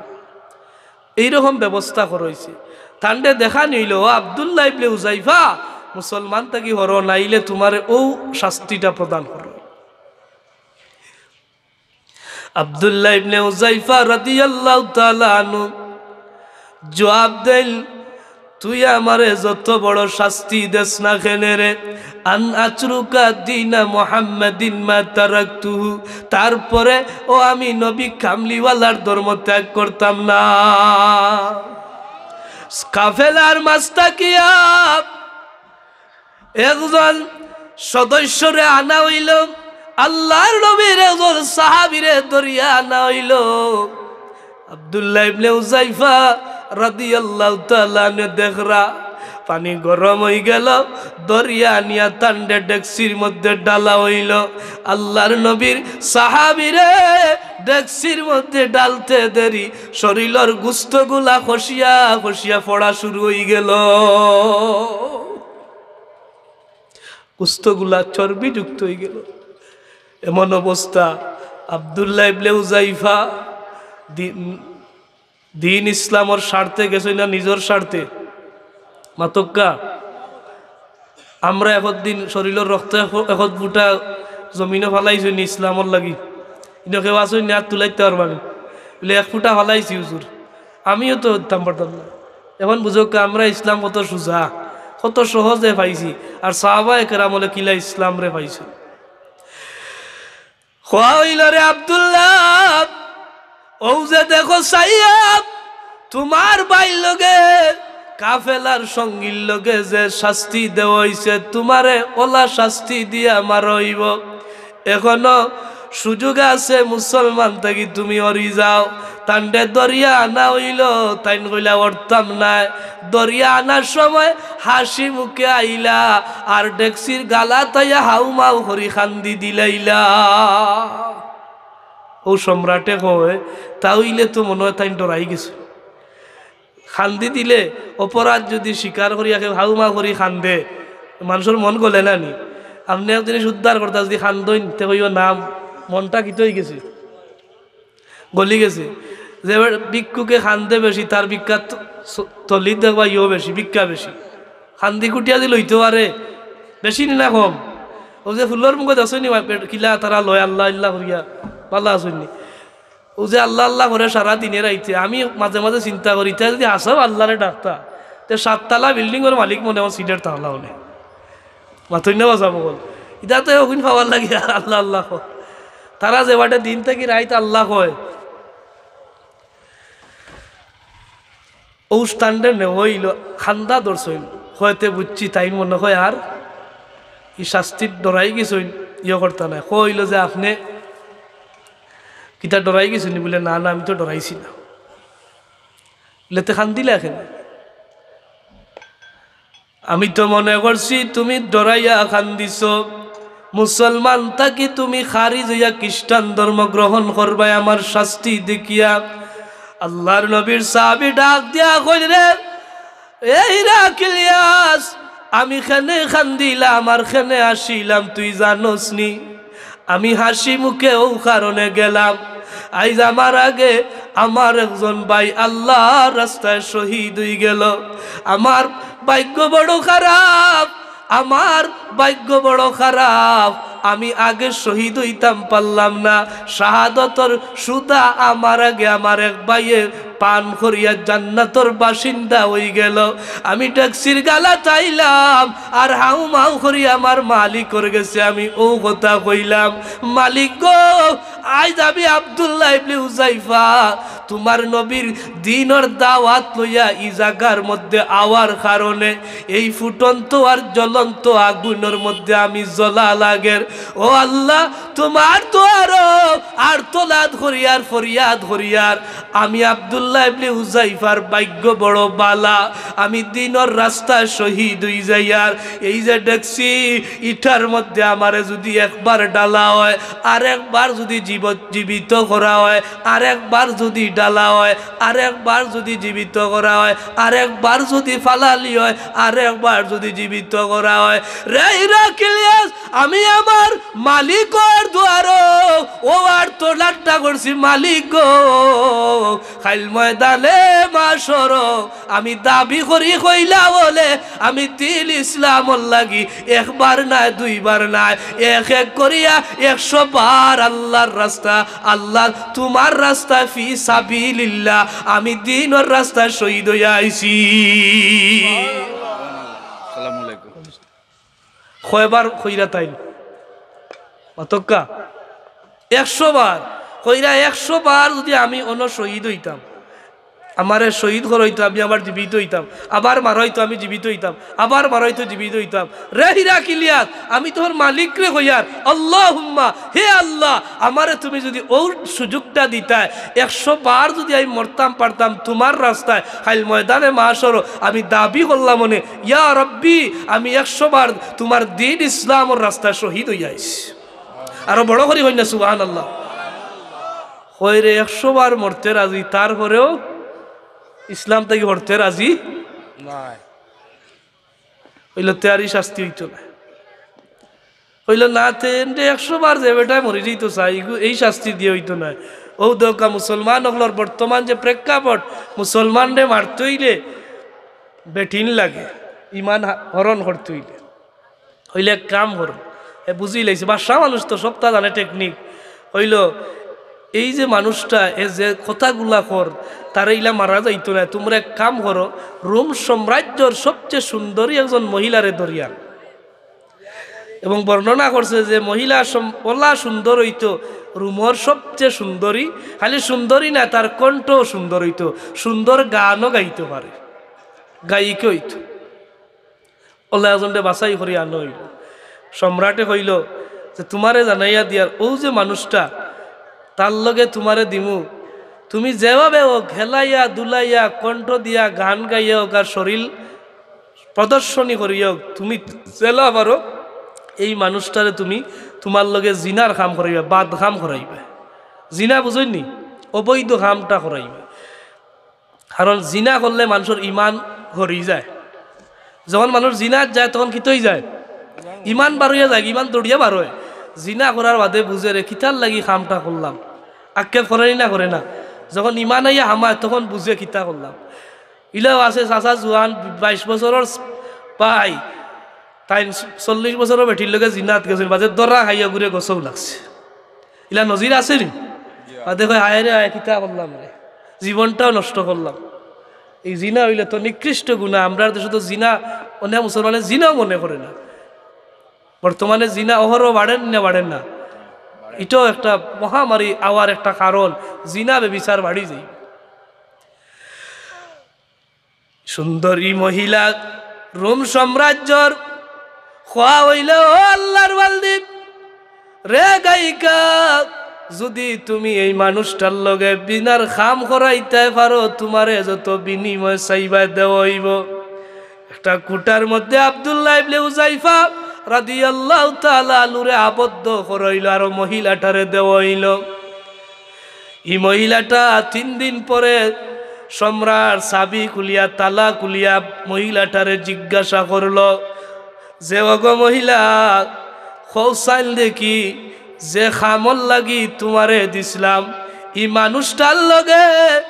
এইরকম ব্যবস্থা করা অইছে। তানরে দেখানি অইলো, "ও আব্দুল্লাহ ইবনে উজাইফা, মুসলমান থাকি হরো, নাইলে তুমারে অউ শাস্তিটা প্রদান করো।" আব্দুল্লাহ ইবনে উজাইফা রাদিয়াল্লাহু তাআলা আনহু জুয়াব দেইন, "তুই আমারে যত বড় শাস্তি দেস না কেনে রে, আন আতরুকা দীনা মুহাম্মাদিন মা তারাকতুহু, তারপরেও আমি নবী কামলিওয়ালার ধর্ম ত্যাগ করতাম না।" কাফেলার মাঝ থাকিয়া একজন সদস্যরে আনা অইলো, আল্লাহর নবীর একজন সাহাবীরে ধরিয়া আনা অইলো। আব্দুল্লাহ ইবনে উজাইফা রাদিয়াল্লাহু তাআলা আনহু দেখরা পানি গরম অইগেলো, ধরিয়া আনিয়া তানরে ডেকচির মধ্যে ঢালা অইলো। আল্লাহর নবীর সাহাবীরে ডেকচির মধ্যে ঢালতে দেরি শরীলর গুস্তগুলা খসিয়া খসিয়া পড়া শুরু অইগেলো। গুস্তগুলা চর্বিযুক্ত অইগেলো। এমন অবস্থা, আব্দুল্লাহ ইবনে উজাইফা দি-, দ্বীন ইসলামর স্বার্থে গেছইন না নিজর স্বার্থে? মাতউক্কা, আমরা একদিন শরীলর রক্ত এক-, একত ফুটা জমিনো ফালাইছইন নি ইসলামর লাগি। ইনো কেউ আছইন নি, আত তুলাইতা পারবা নি? বলে, "এক ফুটা ফালাইছি হুজুর।" আমিও তো উঠতাম পারতাম না। এখন বুঝউক্কা, আমরা ইসলাম কত সুজা, কত সহজে পাইছি, আর সাহাবায়ে কেরাম অকলে কিলা ইসলামরে পাইছইন। কওয়া অইলো, "রে আব্দুল্লাহ, অউ যে দেখো চাইয়া, তুমার ভাইর লগে, কাফেলার সঙ্গীর লগে যে শাস্তি দেওয়া অইছে, তুমারে অলা শাস্তি দিয়া মারা অইবো। এখনো সুযোগ আছে, মুসলমান থাকি তুমি অরি যাও।" তানরে ধরিয়া আনা অইলো, তাইন কইলা, "অরতাম নায়।" ধরিয়া আনার সময় হাসি মুখে আইলা, আর ডেকসির গালাত আইয়া হাউ মাউ করি কান্দি দিলাইলা। অউ সম্রাটে কয়, "তা অইলে তো মনো অয় তাইন ডরাই গেছে।" কান্দি দিলে, অপরাধ যুদি স্বীকার করিয়া কেউ হাউ মাউ করি কান্দে, মানষর মন গলে না নি? আপনে এক জিনিস উদ্ধার করতা যুদি কান্দইন, তে কইও না, মনটা কিতা অইগেছে? গলি গেছে। যে ভিক্ষুকে কান্দে বেশি, তার ভিক্ষা ত-, স-, থলিত দেখবা ইয়ো বেশি, ভিক্ষা বেশি। কান্দি কুটিয়া দি লইতো পারে, বেশি নি না কম? অউ যে ফুলর মুখো দেখছইন নি, কিলা তারা লয় আল্লাহ আল্লাহ করিয়া, ভালা আছইন নি? অউ যে আল্লাহ আল্লাহ করে সারা দিনে রাইতে, আমি মাঝে মাঝে চিন্তা করি, ইতা যুদি হাছাউ আল্লাহরে ডাকতা, তে সাততলা বিল্ডিংর মালিক মনে অয় সিলেট তাহলা অনে। মাতইন না বা ছাব অকল। ইতা তো অগুইন পাওয়ার লাগি আল্লাহ আল্লাহ কয়। তারা যে বাটে দিন থাকি রাইত আল্লাহ কয়। অউ স্থানরে নেওয়া অইলো, কান্দা ধরছইন। কয় তে বুঝছি, তাইন মনো অয় আর ই শাস্তির ডরাই গেছইন, ইয়ে করতা নায়। কওয়া অইলো যে, "আপনে কিতা ডরাই গেছইন নি?" বলে, "না, না, আমি তো ডরাইছি না।" বলে, "তে কান্দিলা কেনে?" "আমি তো মনে করছি তুমি ডরাইয়া কান্দিছো, মুসলমান থাকি তুমি খারিজ অইয়া খ্রিস্টান ধর্ম গ্রহণ করবায় আমার শাস্তি দেখিয়া।" আল্লাহর নবীর সাহাবী ডাক দিয়া কইল, "রে, এ হিরাক্লিয়াস, আমি কেনে কান্দিলাম আর কেনে হাসিলাম তুই জানোস নি? আমি হাসি মুখে অউ কারণে গেলাম, আইজ আমার আগে আমার একজন ভাই আল্লাহর রাস্তায় শহীদ অইগেলো। আমার ভাগ্য বড় খারাপ, আমার ভাগ্য বড় খারাপ, আমি আগে শহীদ অইতাম পারলাম না। শাহাদতর সুধা আমার আগে আমার এক ভাইয়ে পান করিয়া জান্নাতর বাসিন্দা অইগেলো। আমি ডেকসির গালাত আইলাম, আর হাউ মাউ করি আমার মালিকর গেছে আমি অউ কথা কইলাম, 'মালিক গো, আইজ আমি আব্দুল্লাহ ইবনে হুযায়ফা তুমার নবীর দিনর দাওয়াত লইয়া ই জাগার মধ্যে আওয়ার কারণে এই ফুটন্ত আর জ্বলন্ত আগুনর মধ্যে আমি জ্বলা লাগের। ও আল্লাহ, তুমার দুয়ারো আর্তনাদ করিয়ার, ফরিয়াদ করিয়ার, আমি আব্দুল্লাহ ইবনে হুযায়ফার ভাগ্য বড় বালা, আমি দিনর রাস্তায় শহীদ অই যাইয়ার। এই যে ডেকসি, ইটার মধ্যে আমারে যুদি একবার ডালা অয়, আরেকবার যুদি জীব-, জীবিত করা অয়, আরেকবার যুদি ডালা অয়, আরেকবার যুদি জীবিত করা অয়, আরেকবার যুদি ফালালি অয়, আরেকবার যুদি জীবিত করা অয়, রে হিরাক্লিয়াস, আমি আমার মালিকর দুয়ারো অউ আর্তনাদটা করছি, 'মালিক গো, কাইল ময়দানে মাশরো আমি দাবি করি কইলা বলে আমি দিন ইসলামর লাগি একবার নায়, দুইবার নায়, এক এক করিয়া একশো বার আল্লাহর রাস্তা, আল্লাহ তুমার রাস্তা ফি সাবিলিল্লাহ, আমি দিনর রাস্তায় শহীদ অইয়া আইছি।'" আসসালামু আলাইকুম। কয়বার কইরা তাইন? মাতউক্কা। একশো বার। কইরা, "একশো বার যুদি আমি অনো শহীদ অইতাম, আমারে শহীদ করা অইতো, আমি আবার জীবিত অইতাম, আবার মারা অইতো, আমি জীবিত অইতাম, আবার মারা অইতো, জীবিত অইতাম। রে হিরাক্লিয়াস, আমি তোর মালিকরে কইয়ার, আল্লাহুম্মা, হে আল্লাহ, আমারে তুমি যুদি অউ সুযোগটা দিতায়, একশো বার যুদি আমি মরতাম পারতাম তুমার রাস্তায়, কাইল ময়দানে মাশরো আমি দাবি করলাম অনে, ইয়া রব্বি, আমি একশো বার তুমার দিন ইসলামর রাস্তায় শহীদ অইয়া আইছি।" আরো বড় করি কইন না, সুবহানাল্লাহ। কয় রে, একশো বার মরতে রাজি, তারপরেও ইসলাম থাকি হরতে রাজি নায়। অইলো, তে আর ই শাস্তি অইতো নায়। অইলো, না, তে এনরে একশো বার যে বেটায় মরি যাইতো চায়, ইগু-, এই শাস্তি দিয়া অইতো নায়। অউ দেউক্কা মুসলমান অকলর বর্তমান যে প্রেক্ষাপট, মুসলমানরে মারতে অইলে বেটিন লাগে, ইমান হা-, হরণ করতে অইলে, অইলে এক কাম করো। এ বুঝিলাইছে, বাদশা মানুষ তো সবতা জানে টেকনিক। অইলো, এই যে মানুষটা, এ যে কথাগুলা কর, তারে ইলা মারা যাইতো না। তুমরা এক কাম করো, রোম সাম্রাজ্যর সবচেয়ে সুন্দরী একজন মহিলারে ধরিয়া আনো। এবং বর্ণনা করছে যে মহিলা সম-, অলা সুন্দর অইতো, রোমর সবচেয়ে সুন্দরী, খালি সুন্দরী না, তার কণ্ঠও সুন্দর অইতো, সুন্দর গানও গাইতে পারে, গায়িকা অইতো। অলা একজনরে বাছাই করি আনো অইলো। সম্রাটে কইলো যে, "তুমারে জানাইয়া দিয়ার, অউ যে মানুষটা, তার লগে তুমারে দিমু, তুমি যেভাবে হোক, হেলাইয়া, দুলাইয়া, কণ্ঠ দিয়া, গান গাইয়া হোক, আর শরীর প্রদর্শনী করিয়া হোক, তুমি যেলা পারো, এই মানুষটারে তুমি তুমার লগে জিনার কাম করাইবা, বাদ কাম করাইবা।" জিনা বুঝইন নি? অবৈধ কামটা করাইবা। কারণ জিনা করলে মানুষর ইমান হরি যায়। যখন মানুষ জিনাত যায়, তখন কিতা অই যায়? ইমান বার অইয়া যায়, ইমান দৌড়িয়া বার অয়। জিনা করার বাদে বুঝে, "রে, কিতার লাগি কামটা করলাম?" আক্ষেপ করে নি না, করে না? যখন ইমান আইয়া হামায়, তখন বুঝে কিতা করলাম। ইলাও আছে চাচা জুয়ান, বাইশ বছরর পাই, তাইন চল্লিশ বছরর বেটির লগে জিনাত গেছইন, বাদে ধরা খাইয়া ঘুরে গছও লাগছে। ইলা নজির আছে নি? বাদে কয়, "হায় রে হায়, কিতা করলাম রে, জীবনটাও নষ্ট করলাম।" এই জিনা অইলে তো নিকৃষ্ট গুনা। আমরার দেশো তো জিনা, অনেক মুসলমানে জিনাও মনে করে না। বর্তমানে জিনা অহরহ বাড়ের না, বাড়ের না? ইটাও একটা মহামারী অওয়ার একটা কারণ, জিনা ব্যভিচার বাড়ি যায়। সুন্দরী মহিলা, রোম সাম্রাজ্যর। কওয়া অইলো, "ও আল্লার বান্দি, রে গায়িকা, যুদি তুমি এই মানুষটার লগে জিনার কাম করাইতায় পারো, তুমারে যত বিনিময় চাইবায় দেওয়া অইবো।" একটা কুটার মধ্যে আব্দুল্লাহ ইবনে হুযায়ফা রাদিয়াল্লাহু তাআলা আনহুরে আবদ্ধ করা অইলো, আর মহিলাটারে দেওয়া অইলো। ই মহিলাটা তিন দিন পরে সম্রাট চাবি খুলিয়া, তালা খুলিয়া মহিলাটারে জিজ্ঞাসা করলো যে, "ওগো মহিলা, কও চাইন দেখি, যে কামর লাগি তুমারে দিছলাম, ই মানুষটার লগে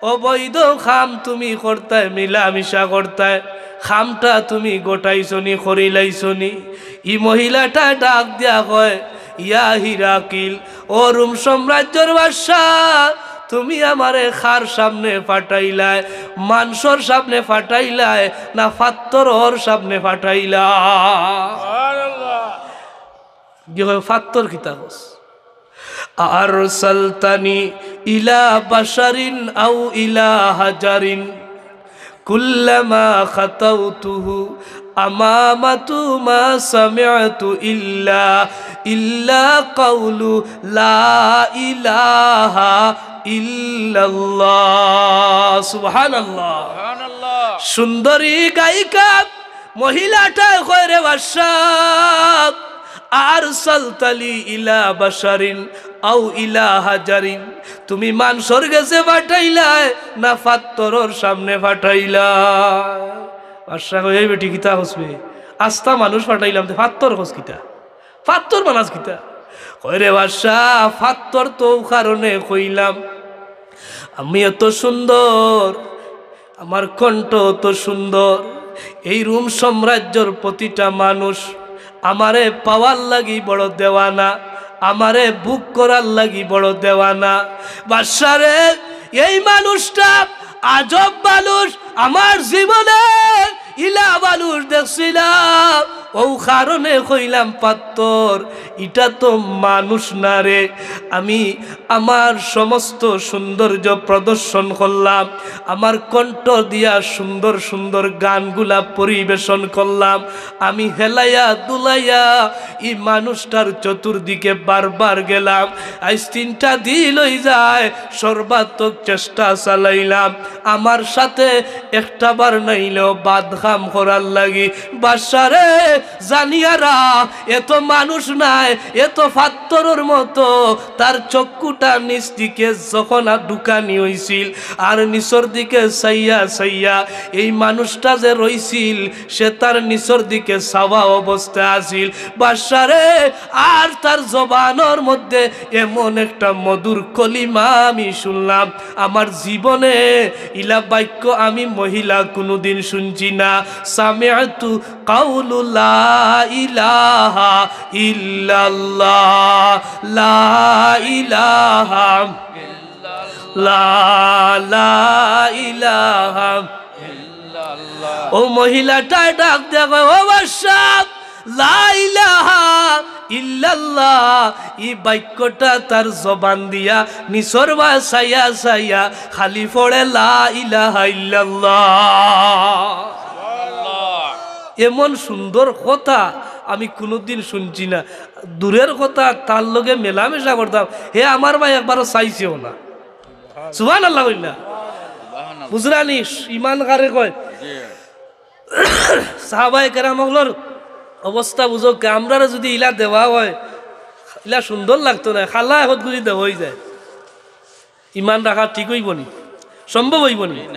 অবৈধ কাম তুমি করতায়, মিলামিশা করতায়, কামটা তুমি ঘটাইছো নি, করিলাইছো নি?" ই মহিলাটা ডাক দিয়া কয়, "ইয়া হিরাকিল, ও রোম সাম্রাজ্যর বাদশা, তুমি আমারে কার সামনে পাঠাইলায়? মানষর সামনে পাঠাইলায় না পাত্থরর সামনে পাঠাইলায়?" সুবহানাল্লাহ। গিয়ে কয়, "পাত্থর কিতা কস?" "আরসালতানি ইলা বাশারিন আও ইলা হাজারিন, কুল্লামা খাতাউতুহু আমামাতু মা সামিআতু ইল্লা, ইল্লা কাউলু লা ইলাহা ইল্লাল্লাহ।" সুবহানাল্লাহ। সুবহানাল্লাহ। সুন্দরী গায়িকা মহিলাটায় কয়, "রে বাদশা, আরসালতালি ইলা বাশারিন আও ইলা হাজারিন, তুমি মানষর গেছে পাঠাইলায় না পাত্থরর সামনে পাঠাইলায়?" বাদশা কয়, "এই বেটি, কিতা কস বে? আস্তা মানুষ পাঠাইলাম, তে পাত্থর কস কিতা? পাত্থর মানাস কিতা?" কয়, "রে বাদশা, পাত্থর তো অউ কারণে কইলাম, আমি এত সুন্দর, আমার কণ্ঠ অত সুন্দর, এই রোম সাম্রাজ্যর প্রতিটা মানুষ আমারে পাওয়ার লাগি বড় দেওয়ানা, আমারে বুক করার লাগি বড় দেওয়ানা। বাদশা রে, এই মানুষটা আজব মানুষ, আমার জীবনে ইলা মানুষ দেখছি না, অউ কারণে কইলাম পাত্থর, ইটা তো মানুষ না রে।" আমি আমার সমস্ত সৌন্দর্য প্রদর্শন করলাম, আমার কণ্ঠ দিয়া সুন্দর সুন্দর গানগুলা পরিবেশন করলাম, আমি হেলাইয়া দুলাইয়া ই মানুষটার চতুর্দিকে বারবার গেলাম। আইজ তিনটা দিন অই যায়, সর্বাত্মক চেষ্টা চালাইলাম আমার সাথে একটা বার নাইলেও বাদ কাম করার লাগি। বাদশা রে, জানিয়া রাখ, এত মানুষ নায়, এত পাত্থরর মতো। তার চক্ষুটা নিচ দিকে যখন আর ঢুকানি অইছিল, আর নিচর দিকে চাইয়া চাইয়া এই মানুষটা যে রইছিল, সে তার নিচর দিকে চাওয়া অবস্থা আছিল। বাদশা রে, আর তার জবানর মধ্যে এমন একটা মধুর কলিমা আমি শুনলাম, আমার জীবনে ইলা বাক্য আমি মহিলা কুনুদিন শুনছি না। سمعت قول لا إله إلا الله، لا إله، لا، لا إله। ও মহিলাটায় ডাক দিয়া কয়, "ও বাদশা, লা ইলাহা ইল্লাল্লাহ।" ই বাক্যটা তার জবান দিয়া নিচর বায় চাইয়া চাইয়া খালি পড়ে, "লা ইলাহা ইল্লাল্লাহ।" এমন সুন্দর কথা আমি কুনুদিন শুনছি না। দূরের কথা, তার লগে মেলামেশা করতাম, হে আমার বায় একবারও চাইছেও না। সুবহানাল্লাহ কইন না? বুঝরানি, ইমান কারে কয়? সাহাবায়ে কেরাম অকলর অবস্থা বুঝউক্কা, আমরারে যুদি ইলা দেওয়া অয়, ইলা সুন্দর লাগতো নায়, খালা একত গুজি দেওয়া অইযায়। ইমান রাখা ঠিক অইবো নি? সম্ভব অইবো নি?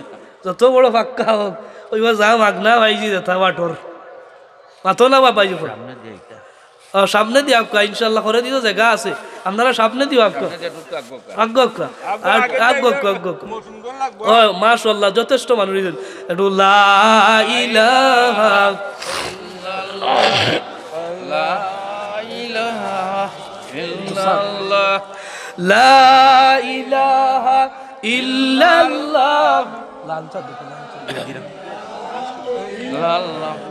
যত বড় পাক্কা অউক, অইবা যা মাগনা পাইছি যেতা বাটর। মাতো না বা পাইছো? সামনে দিয়া আউক্কা। ও, সামনে দিয়া আউক্কা, ইনশাআল্লাহ করে দিও, জাগা আছে। আপনারা সামনে দিয়া আউক্কা। সামনে দিয়া ঢুকতে আগুক্কা। আগুক্কা। আগুক্কা। আগুক্কা, আগুক্কা। ও, মাশাআল্লাহ, যথেষ্ট মানুষ অইছেন। একটু লা ইলাহা। লা ইলাহা ইল্লাল্লাহ। লা ইলাহা ইল্লাল্লাহ।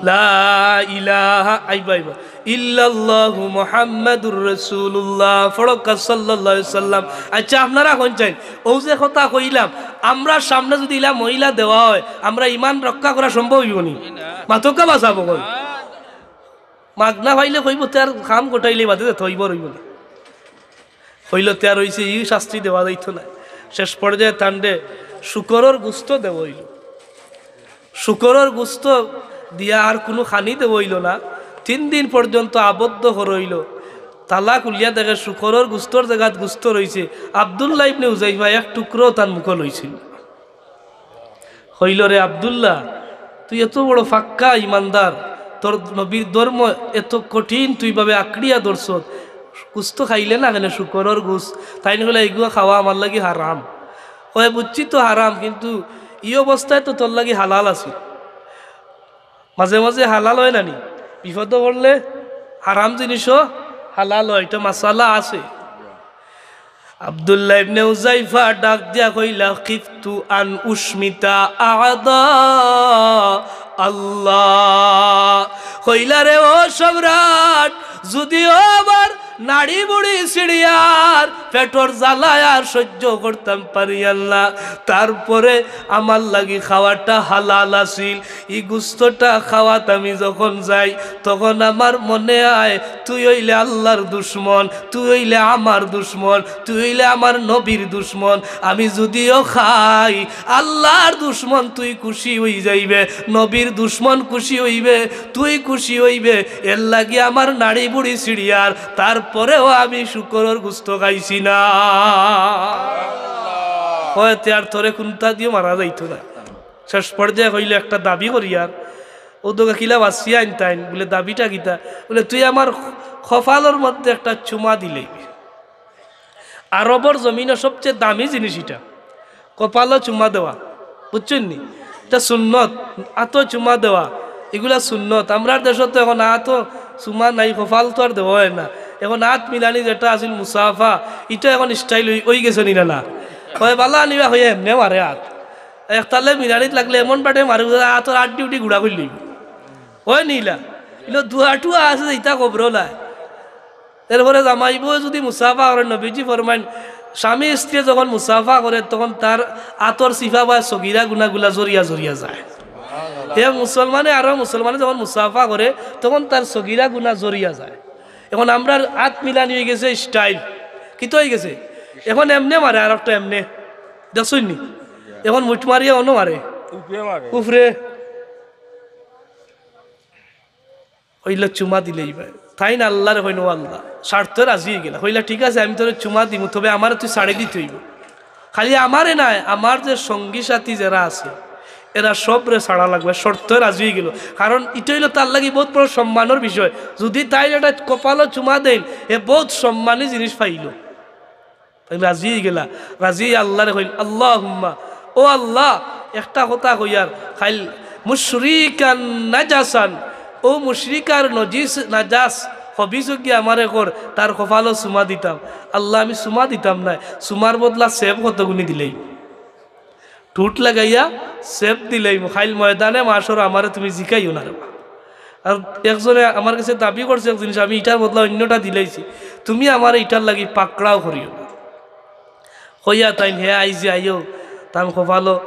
লা ইলাহা, আইবা, আইবা। ইল্লাল্লাহু মুহাম্মাদুর রাসূলুল্লাহ। পড়উক্কা সাল্লাল্লাহু আলাইহি ওয়াসাল্লাম। আচ্ছা, আপনারা কইন চাইন, অউ যে কথা কইলাম, আমরার সামনে যুদি ইলা মহিলা দেওয়া অয়, আমরা ইমান রক্ষা করা সম্ভব অইবো নি? মাতউক্কা বা চাবো কই? মাগনা পাইলে কইবো, তে আর কাম গোটাইলে বাদে যেতা অইবো অইবো নি। কইলো, তে আর অইছে, ই শাস্তি দেওয়া যাইতো না। শেষ পর্যায়ে তানরে শুকরর গুস্ত দেওয়া অইলো। শুকরর গুস্ত দিয়া আর কুনু খানি দেওয়া অইলো না। তিন দিন পর্যন্ত আবদ্ধ করা অইলো। তালা খুলিয়া দেখে শুকরর গুস্তর জাগাত গুস্ত রইছে। আব্দুল্লাহ ইবনে হুযায়ফা এক টুকরো তান মুখো লইছিল। কইলো, রে আব্দুল্লাহ, তুই এত বড় পাক্কা ইমানদার, তোর নবীর ধর্ম এত কঠিন, তুই ভাবে আঁকড়িয়া ধরছত, গুস্ত খাইলে না কেনে, শুকরর গুস্ত? তাইন কইলা, ইগুয়া খাওয়া আমার লাগি হারাম। কয়, বুঝছি তো হারাম, কিন্তু ই অবস্থায় তো তোর লাগি হালাল আছিল। মাঝে মাঝে হালাল অয় না নি? বিপদো পড়লে হারাম জিনিসও হালাল অয়, ইটা মাসালা আছে। আব্দুল্লাহ ইবনে হুযায়ফা ডাক দিয়া কইলা, খিফতু আন উশমিতা আ'দা আল্লাহ। কইলা, রে ও সম্রাট, যুদিও আমার নাড়ি বুড়ি ছিড়িয়ার, পেটর জ্বালায় আর সহ্য করতাম পারিয়ার না, তারপরে আমার লাগি খাওয়াটা হালাল আছিল। ই গুস্তটা খাওয়াত আমি যখন যাই, তখন আমার মনে অয়, তুই অইলে আল্লার দুশমন, তুই অইলে আমার দুশমন, তুই অইলে আমার নবীর দুশমন। আমি যুদিও খাই, আল্লার দুশমন তুই খুশি অইযাইবে, নবীর দুশমন খুশি অইবে, তুই খুশি অইবে। এরলাগি আমার নাড়ি বুড়ি ছিড়িয়ার, তারপরেও আমি শুকরর গুস্ত খাইছি না। কয়, তে আর তোরে কুন্তা দিও মারা যাইতো না। শেষ পর্যায়ে কইলো, একটা দাবি করিয়ার। অউ দুগা কিলা বাছিয়া আনতাইন, বুলে, দাবিটা কিতা? বুলে, তুই আমার কপালর মধ্যে একটা চুমা দিলেই। আরবর জমিনো সবচেয়ে দামি জিনিস ইটা, কপালো চুমা দেওয়া, বুঝছইন নি? ইটা সুন্নত, আতো চুমা দেওয়া, ইগুলা সুন্নত। আমরার দেশো তো এখন আতো চুমা নাই, কপাল তো আর দেওয়া অয় না। এখন আত মিলানি যেটা আছিল মুসাফা, ইটা এখন style অই, অইগেছে নি না, না? কয়, বালা আনিবা কইয়া এমনে মারে আত। একতালে মিলানিত লাগলে এমন বাটে মারে, বুঝা যায় আতর আড্ডি উড্ডি গুড়া করিলিবো। অয় নি ইলা? ইলা দুয়া টুয়া আছে যে ইতা কবরো নাই। এরপরে জামাই বউ যুদি মুসাফা করে, নবীজি ফরমাইন, স্বামী স্ত্রী যখন মুসাফা করে, তখন তার আতর সিফা বা সগিরা গুনাগুলা ঝরিয়া ঝরিয়া যায়। হে মুসলমানে আরো মুসলমানে যখন মুসাফা করে, তখন তার সগিরা গুনা ঝরিয়া যায়। এখন আমরার আত মিলানি অইগেছে style। কিতা অইগেছে? এখন এমনে মারে, আর একটা এমনে। দেখছইন নি? এখন মুঠ মারিয়া অনো মারে। উপরে মারে। উপরে। কইলা চুমা দিলেই ভাই। তাইন আল্লারে কইন, "ও আল্লাহ, শর্তে রাজি অইগেলা।" কইলা, "ঠিক আছে, আমি তোরে চুমা দিমু, তবে আমারে তুই ছাড়ি দিতে অইবো।" খালি আমারে নায়, আমার যে সঙ্গী সাথী যেরা আছে, এরা সবরে ছাড়া লাগবো। শর্তে রাজি অইগেলো, কারণ ইটা অইলো তার লাগি বউত বড় সম্মানর বিষয়। যুদি তাইন একটা কপালো চুমা দেইন, হে বউত সম্মানী জিনিস পাইলো। তাইন রাজি অইগেলা, রাজি অইয়া আল্লারে কইন, "আল্লাহুম্মা, ও আল্লাহ, একটা কথা কইয়ার, কাইল মুশরিকান নাজাসান, ও মুশরিক আর নজিস, নাজাস, খবিস গিয়া আমারে কর, তার কপালো চুমা দিতাম। আল্লাহ, আমি চুমা দিতাম নায়, চুমার বদলা সেব কতগুনি দিলেই, ঠুট লাগাইয়া সেব দিলেই, কাইল ময়দানে মাশর আমারে তুমি জিকাইও না রে বা। আর একজনে আমার গেছে দাবি করছে এক জিনিস, আমি ইটার বদলা অইন্যটা দিলাইছি, তুমি আমারে ইটার লাগি পাকড়াও করিও না। কইয়া তাইন হে আইজে আইও, তান কপালো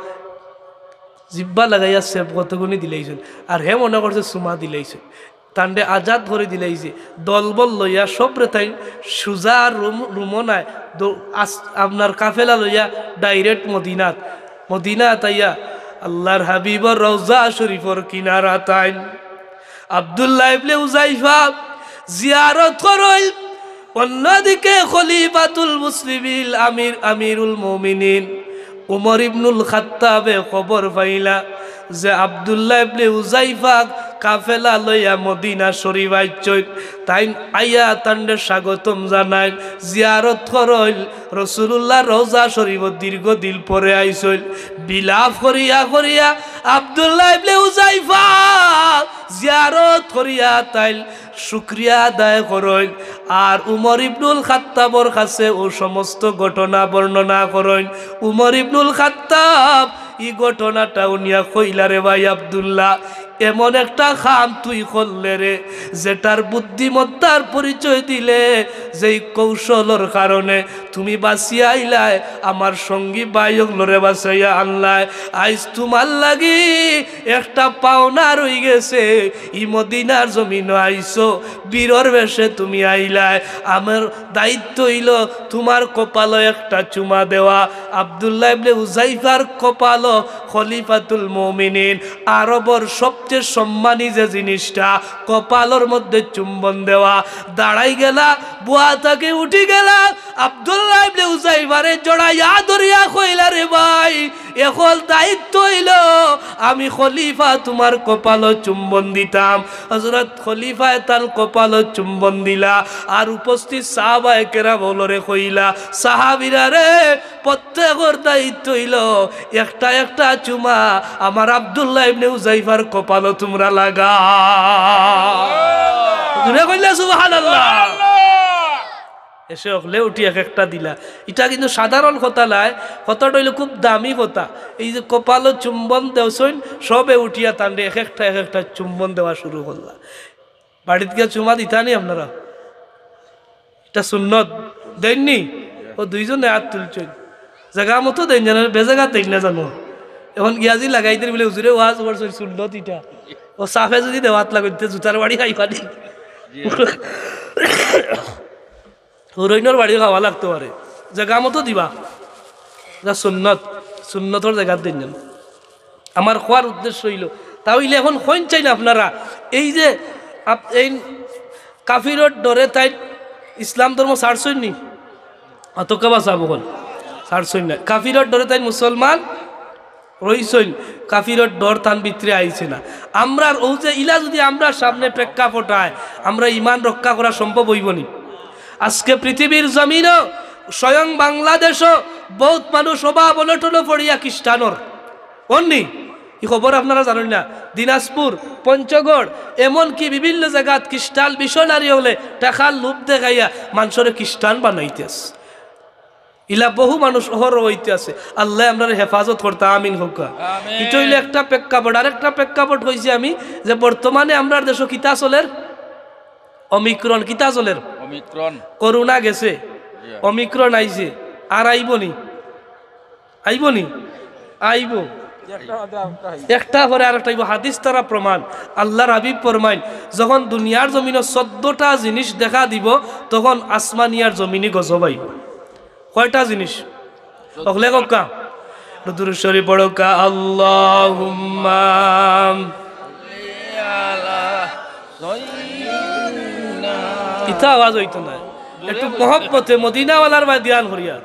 জিব্বা লাগাইয়া সেব কতগুনি দিলাইছইন, আর হে মনে করছে চুমা দিলাইছইন। তানরে আজাদ করি দিলাইছে। দলবল লইয়া সবরে তাইন সুজা রুম-, রুমনায় দ-, আস-, আপনার কাফেলা লইয়া direct মদিনাত। মদিনাত আইয়া আল্লাহর হাবিবর রওজা শরীফর কিনারা তাইন আব্দুল্লাহ ইবনে উজাইফা জিয়ারত করইল। অন্যদিকে খলিফাতুল মুসলিমিন আমির, আমিরুল মুমিনিন উমর ইবনুল খাত্তাবে খবর পাইলা যে আব্দুল্লাহ ইবনে উজাইফা কাফেলা লইয়া মদিনা শরীফ আইছইন। তাইন আইয়া তানরে স্বাগতম জানাইল, জিয়ারত করইল, রাসূলুল্লাহর রওজা শরীফো দীর্ঘদিন পরে আইছইন। বিলাপ করিয়া করিয়া আব্দুল্লাহ ইবনে উজাইফা জিয়ারত করিয়া তাইল শুকরিয়া আদায় করইন। আর উমর ইবনুল খাত্তাবর কাছে অউ সমস্ত ঘটনা বর্ণনা করইন। উমর ইবনুল খাত্তাব ই ঘটনাটা হুনিয়া কইলা, রে ভাই আব্দুল্লাহ, এমন একটা কাম তুই করলে রে, যেটার বুদ্ধিমত্তার পরিচয় দিলে, যেই কৌশলর কারণে তুমি বাঁচিয়া আইলায়, আমার সঙ্গী ভাই অকলরে বাঁচাইয়া আনলায়। আইজ তুমার লাগি একটা পাওনা রইগেছে, ই মদিনার জমিনো আইছো, বীরর বেশে তুমি আইলায়। আমার দায়িত্ব অইলো তুমার কপালো একটা চুমা দেওয়া। আব্দুল্লাহ ইবনে উজাইফার কপালো খলিফাতুল মুমিনিন আরবর সবচেয়ে সম্মানী যে জিনিসটা, কপালর মধ্যে চুম্বন দেওয়া। দাঁড়াই গেলা, বওয়া থাকি উঠি গেলা, আব্দুল্লাহ ইবনে উজাইফারে জড়াইয়া ধরিয়া কইলা, রে ভাই, এখন দায়িত্ব অইলো আমি খলিফা তুমার কপালো চুম্বন দিতাম। হযরত খলিফায় তান কপালো চুম্বন দিলা, আর উপস্থিত সাহাবায়ে কেরাম অকলরে কইলা, সাহাবীরা রে, প্রত্যেকর দায়িত্ব অইলো একটা একটা চুমা আমার আব্দুল্লাহ ইবনে উজাইফার কপালো তুমরা লাগা। জোরে কইলা সুবহানাল্লাহ। এসে হকলে উঠি এক একটা দিলা। ইটা কিন্তু সাধারণ কথা নায়, কথাটা অইলো খুব দামি কথা। এই যে কপালো চুম্বন দেওছইন, সবে উঠিয়া তানরে এক একটা এক একটা চুম্বন দেওয়া শুরু করলা। বাড়িত গিয়া চুমা দিতা নি আপনারা? ইটা সুন্নত। দেইন নি? অউ দুইজনে আত তুলছইন। জাগা মতো দেইন জানো, বেজাগা দেইন না জানো। এখন গিয়া যে লাগাই দের বলে, "হুজুরে ওয়াজ করছইন, সুন্নত ইটা।" অউ সাফে যদি দেওয়াত লাগইন, তে জুতার বাড়ি খাইবা নি? হুরইনর বাড়ি খাওয়া লাগতো পারে। জাগা মতো দিবা। ইটা সুন্নত, সুন্নতর জাগাত দেইন জানো। আমার কওয়ার উদ্দেশ্য অইলো, তা অইলে এখন কইন চাইন আপনারা, এই যে আপ-, এই কাফিরর ডরে তাইন ইসলাম ধর্ম ছাড়ছইন নি? অতকা বা সাব অকল ছাড়ছইন না। কাফিরর ডরে তাইন মুসলমান রইছইন, কাফিরর ডর তান ভিতরে আইছে না। আমরার অউ যে ইলা যদি আমরার সামনে প্রেক্ষাপট আয়, আমরা ইমান রক্ষা করা সম্ভব অইবো নি? আজকে পৃথিবীর জমিনো, স্বয়ং বাংলাদেশো বউত মানুষ অভাব অনটনো পড়িয়া খ্রিস্টানর অইন নি, ই খবর আপনারা জানইন না? দিনাজপুর, পঞ্চগড়, এমনকি বিভিন্ন জাগাত খ্রিস্টান মিশনারি অকলে টেকার লোভ দেখাইয়া মানষরে খ্রিস্টান বানাইতাছে। ইলা বহু মানুষ অহরহ অইতাছে। আল্লায় আমরারে হেফাজত করতা, আমিন কউক্কা। আমিন। ইটা অইলো একটা প্রেক্ষাপট। আরেকটা প্রেক্ষাপট কইছি আমি যে বর্তমানে আমরার দেশো কিতা চলের? অমিক্রন। কিতা চলের? অমিক্রন। করোনা গেছে, জি। অমিক্রন আইছে, আর আইবো নি? আইবো নি? আইবো। একটা পরে আরেকটা আইবো। হাদিস দ্বারা প্রমাণ। আল্লাহর হাবিব ফরমাইন, যখন দুনিয়ার জমিনো চৌদ্দটা জিনিস দেখা দিবো, তখন আসমানি আর জমিনি গজব আইবো। কয়টা জিনিস? হকলে কউক্কা। দুরূদ শরীফ পড়উক্কা, আল্লাহুম্মা। ইতা আওয়াজ অইতো নায়। একটু মহব্বতে মদিনাওয়ালার বায় ধ্যান করিয়া।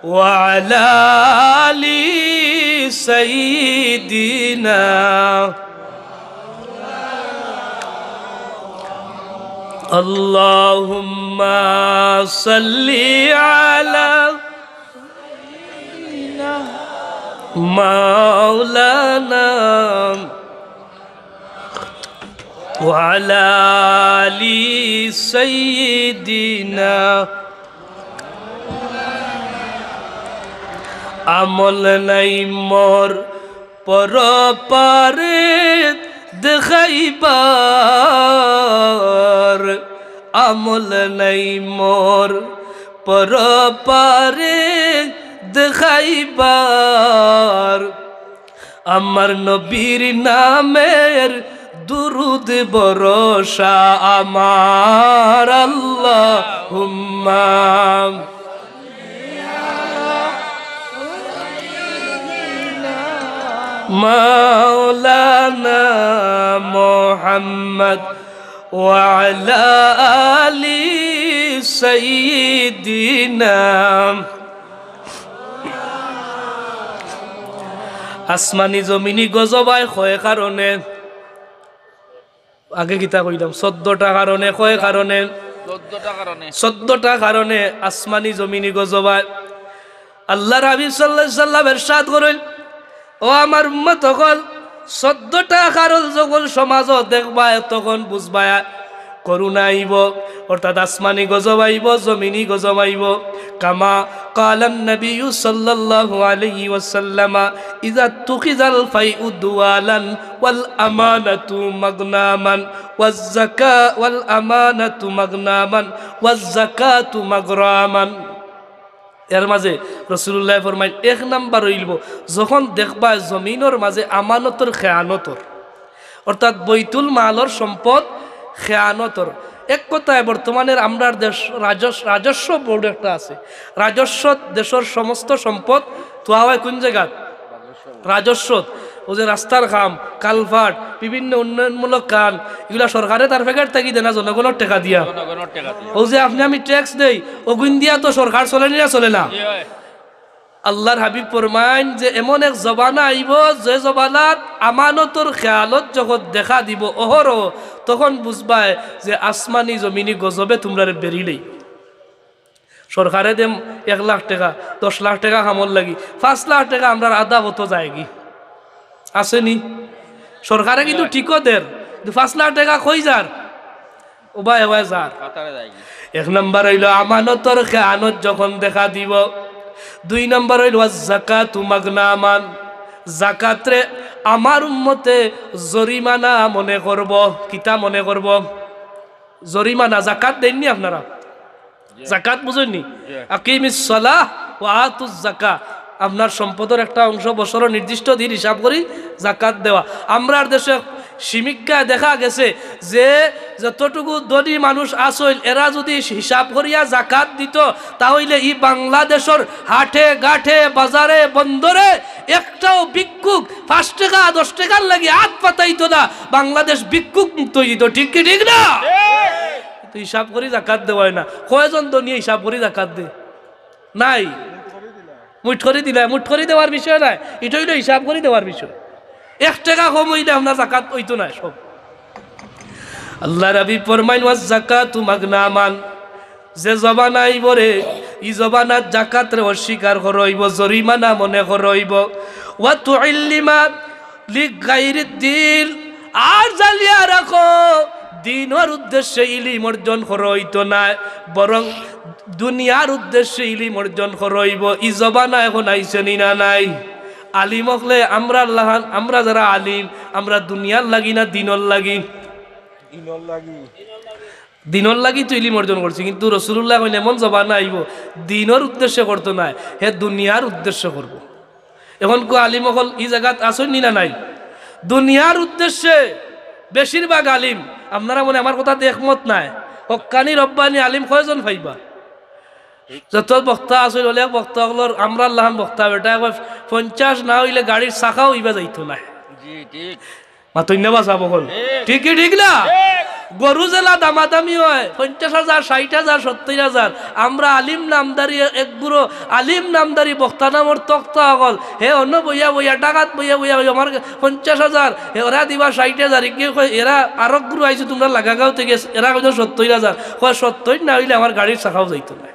وعلى آل سيدنا. اللهم صل على مولانا وعلى آل سيدنا। আমল নাই মোর পরপারে দেখাইবার, আমল নাই মোর পরপারে দেখাইবার। আমার নবীর নামের দুরুদ ভরসা আমার। আল্লাহুম্মা মাওলানা মুহাম্মদ ওয়া আলা আলি সাইয়্যিদিনা। আসমানি জমিনি গজব আয় কয় কারণে। আগে কিতা কইলাম? চৌদ্দটা কারণে। কয় কারণে? চৌদ্দটা কারণে। চৌদ্দটা কারণে আসমানি জমিনি গজব আয়। আল্লাহর হাবিব সাল্লাল্লাহু আলাইহি ওয়াসাল্লাম ইরশাদ করইন, ও আমার উম্মত অকল, চৌদ্দটা কারণ যখন সমাজো দেখবায়, তখন বুঝবায় করোনা আইবো, অর্থাৎ আসমানি গজব আইবো, জমিনি গজব আইবো। কামা কালান নবিয়্যু সাল্লাল্লাহু আলাইহি ওয়াসাল্লামা, ইযা তুখিযাল ফাইউ দুয়ালান ওয়াল আমানাতু মাগনামান ওয়াজ জাকা-, ওয়াল আমানাতু মাগনামান ওয়াজ জাকাতু মাগরামান। এর মাঝে রাসূলুল্লায় ফরমাইন, এক নাম্বার অইলো, যখন দেখবায় জমিনর মাঝে আমানতর খেয়ানত অর, অর্থাৎ বৈতুল মালর সম্পদ খেয়ানত অর। এক কথায় বর্তমানের আমরার দেশ রাজস-, রাজস্ব বোর্ড একটা আছে, রাজস্বত দেশর সমস্ত সম্পদ থুয়া অয় কুন জাগাত? রাজস্বত। অউ যে রাস্তার কাম, কালভার্ট, বিভিন্ন উন্নয়নমূলক কাম, ইগুলা সরকারে তার পকেট থাকি দেয় না, জনগণর টেকা দিয়া। জনগণর টেকা দিয়া। অউ যে আপনে আমি ট্যাক্স দেই, অগুইন দিয়া তো সরকার চলে নি না, চলে না? জি অয়। আল্লাহর হাবিব ফরমাইন যে এমন এক জমানা আইবো, যে জমানাত আমানতর খেয়ানত যখন দেখা দিবো অহরহ, তখন বুঝবায় যে আসমানি জমিনি গজবে তুমরারে বেড়ি লইবো। সরকারে দেম এক লাখ টেকা, দশ লাখ টেকা কামর লাগি, পাঁচ লাখ টেকা আমরার আধা পথো যায়গি। আছে নি? সরকারে কিন্তু ঠিকও দের, কিন্তু পাঁচ লাখ টেকা কই যার? উবায় উবায় যার। কাতারে যায়গি। এক নাম্বার অইলো আমানতর খেয়ানত যখন দেখা দিবো। দুই নাম্বার অইলো ওয়াজ জাকাতু মাগনামান, জাকাতরে আমার উম্মতে জরিমানা মনে করবো। কিতা মনে করবো? জরিমানা। জাকাত দেইন নি আপনারা? জাকাত বুঝইন নি? জি। আকিমিস সালাহ ওয়া আতুজ জাকা। আপনার সম্পদর একটা অংশ বছরর নির্দিষ্ট দিন হিসাব করি জাকাত দেওয়া। আমরার দেশে সমীক্ষায় দেখা গেছে যে যতটুকু ধনী মানুষ আছইন, এরা যুদি হিসাব করিয়া জাকাত দিতো, তা অইলে ই বাংলাদেশর হাটে ঘাটে বাজারে বন্দরে একটাও ভিক্ষুক পাঁচ টেকা দশ টেকার লাগি আত পাতাইতো না, বাংলাদেশ ভিক্ষুক মুক্ত অইযিতো। ঠিক কি ঠিক না? তো হিসাব করি জাকাত দেওয়া অয় না। কয়জন ধনীয়ে হিসাব করি জাকাত দে? নাই। মুইট করি দিলায়, মুইট করি দেওয়ার বিষয় নায়, ইটা অইলো হিসাব করি দেওয়ার বিষয়। এক টেকা কম অইলে আপনার জাকাত অইতো নায় সব। আল্লাহর হাবিব ফরমাইন, "ওয়াজ জাকাতু মাগনামান।" যে জমানা আইবো রে, ই জমানাত জাকাতরে অস্বীকার করা অইবো, জরিমানা মনে করা অইবো। "ওয়া তুইল্লিমা লিগাইরিদ্দিন।" আর জানিয়া রাখো, দ্বীনর উদ্দেশ্যে ইলিম অর্জন করা অইতো নায়, বরং দুনিয়ার উদ্দেশ্যে ইলিম অর্জন করা অইবো। ই জমানা এখন আইছে নি না নাই? আলিম অকলে আমরার লাখান, আমরা যারা আলিম, আমরা দুনিয়ার লাগি না দ্বীনর লাগি? দ্বীনর লাগি। দ্বীনর লাগি তো ইলিম অর্জন করছি, কিন্তু রাসূলুল্লায় কইন এমন জমানা আইবো, দ্বীনর উদ্দেশ্যে করতো নায়, হে দুনিয়ার উদ্দেশ্যে করবো। অখনকু আলিম অকল ই জাগাত আছইন নি না নাই? দুনিয়ার উদ্দেশ্যে বেশিরভাগ আলিম, আপনারা মনে আমার কথাত একমত নায়, হক্কানি রব্বানি আলিম কয়জন পাইবা? যত বক্তা আছইন, অনেক বক্তা অকলর, আমরার লাখান বক্তা বেটা, একবার পঞ্চাশ না অইলে গাড়ির চাকাও ইবা যাইতো নায়। জি, ঠিক। মাতইন না বা সাব অকল। ঠিক। ঠিক কি ঠিক না? ঠিক। গরু যেলা দামাদামি অয়, পঞ্চাশ হাজার, ষাইট হাজার, সত্তইর হাজার। আমরা আলিম নামদারি, এক গুরু আলিম নামদারি বক্তা নামর তক্তা অকল। হে অনো বইয়া বইয়া, ঢাকাত বইয়া বইয়া, অউ আমার পঞ্চাশ হাজার, হে ওরা দিবা ষাইট হাজার, ইগিয়ে কয়, এরা আরক গুরু আইছে তুমরার লাগাগাঁও থাকি, এরা কইতো সত্তইর হাজার। কয়, সত্তইর না অইলে আমার গাড়ির চাকাও যাইতো নায়।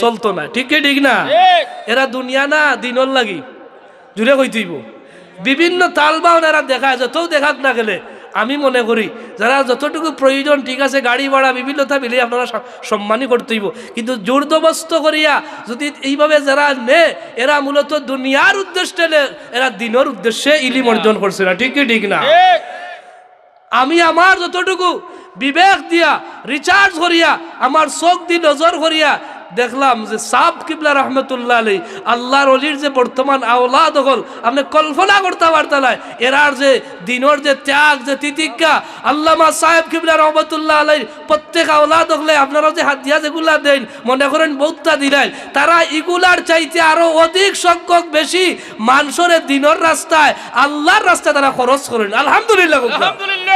চলতো নায়। ঠিক কি ঠিক না? ঠিক। এরা দুনিয়া না দ্বীনর লাগি? জুরে কইতে অইবো। বিভিন্ন তাল বাহানা এরা দেখায়, যতউ দেখাউক না কেনে, আমি মনে করি যারা যতটুকু প্রয়োজন, ঠিক আছে, গাড়ি ভাড়া বিভিন্নতা মিলে আপনারা স-, সম্মানী করতে অইবো, কিন্তু জোরদবস্ত করিয়া যদি এইভাবে যারা নে, এরা মূলত দুনিয়ার উদ্দেশ্যে নে, এরা দিনর উদ্দেশ্যে ইলিম অর্জন করছে না। ঠিক কি ঠিক না? আমি আমার যতটুকু বিবেক দিয়া, রিসার্চ করিয়া, আমার চোখ দি নজর করিয়া দেখলাম যে সাব কিবলা রহমতুল্লাহ আলাই, আল্লাহর অলির যে বর্তমান আওলাদ অকল, আপনে কল্পনা করতা পারতা নায়, এরার যে দিনর যে ত্যাগ, যে তিতিক্ষা, আল্লামা সাহেব কিবলা রহমতুল্লাহ আলাইর প্রত্যেক আওলাদ অকলে আপনারা যে হাদিয়া যেগুলা দেইন, মনে করেন বউততা দিলাইন, তারা ইগুলার চাইতে আরো অধিক সংখ্যক বেশি মানষরে দিনর রাস্তায়, আল্লাহর রাস্তায় তারা খরচ করেন। আলহামদুলিল্লাহ কউক্কা। আলহামদুলিল্লাহ।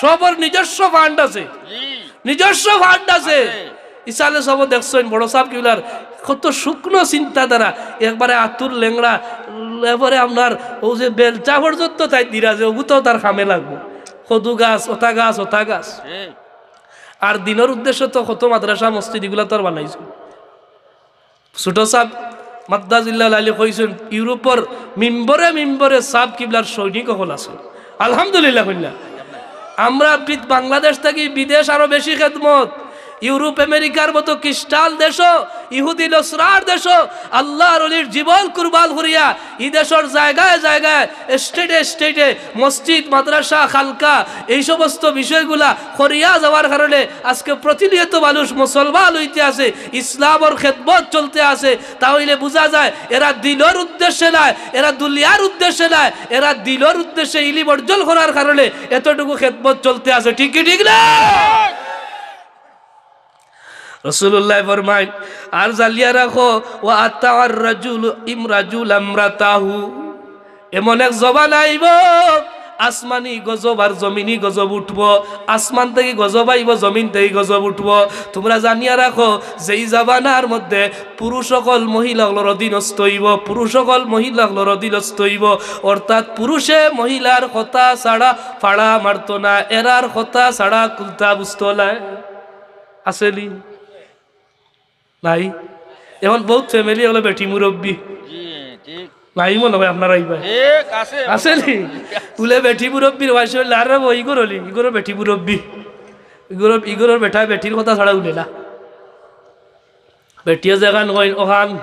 সবর নিজস্ব ফান্ড আছে, জি। নিজস্ব ফান্ড আছে। আছে। ইসালে সব দেখছইন, বড় সাব কিবলার কত শুকনো চিন্তাধারা, একবারে আতুর লেংড়া, এরপরে আপনার অউ যে বেলচা পর্যন্ত তাই দিরা যে অগুতাও তার কামে লাগবো। কদু গাছ, ওতা গাছ, ওতা গাছ। হুম। আর দিনর উদ্দেশ্যে তো কত মাদ্রাসা, মসজিদ ইগুলা তো আর বানাইছইন। ছোট সাব মাদ্দাজিল্লাহ আলী কইছইন, ইউরোপর মিম্বরে মিম্বরে সাব কিবলার সৈনিক অকল আছে। আলহামদুলিল্লাহ কইলা। আমরা বি-, বাংলাদেশ থাকি বিদেশ আরো বেশি খেদমত। ইউরোপ আমেরিকার মতো খ্রিস্টান দেশও, ইহুদি নসরার দেশও আল্লাহর অলির জীবন কুরবান করিয়া ই দেশর জায়গায় জায়গায়, স্টেটে স্টেটে মসজিদ, মাদ্রাসা, খালকা, এই সমস্ত বিষয়গুলা করিয়া যাওয়ার কারণে আজকে প্রতিনিয়ত মানুষ মুসলমান অইতে আছে, ইসলামর খেদমত চলতে আছে। তা অইলে বুঝা যায় এরা দিনর উদ্দেশ্যে নায়, এরা দুনিয়ার উদ্দেশ্যে নায়, এরা দিনর উদ্দেশ্যে ইলিম অর্জন করার কারণে এতটুকু খেদমত চলতে আছে। ঠিক কি ঠিক না? রাসূলুল্লাহ ফরমাইন, আর জানিয়া রাখো, ওয়া আতাআর রাজুল ইম রাজুল আমরাতাহু, এমন এক জমানা আইবো, আসমানি গজব আর জমিনি গজব উঠবো। আসমান থাকি গজব আইবো, জমিন থাকি গজব উঠবো। তুমরা জানিয়া রাখো, যেই জমানার মধ্যে পুরুষ অকল মহিলা অকলর অধীনস্থ অইবো, পুরুষ অকল মহিলা অকলর অধীনস্থ অইবো, অর্থাৎ পুরুষে মহিলার কথা ছাড়া ফাড়া মারতো না, এরার কথা ছাড়া কুন্তা বুঝতো নায়। আছে নি? নাই। এখন বউত ফ্যামিলি অকলে বেটি মুরব্বি। জি, ঠিক। নাই মনে অয় আপনারা ইবায়। ঠিক আছে। আছে নি? বুলে বেটি মুরব্বির বয়স অইলে, "আরে বউ, ইগর অলি, ইগর বেটি মুরব্বি। ইগর, ইগরর বেটায় বেটির কথা ছাড়া উলে না।" বেটিয়ে যেখান কইন, ওখান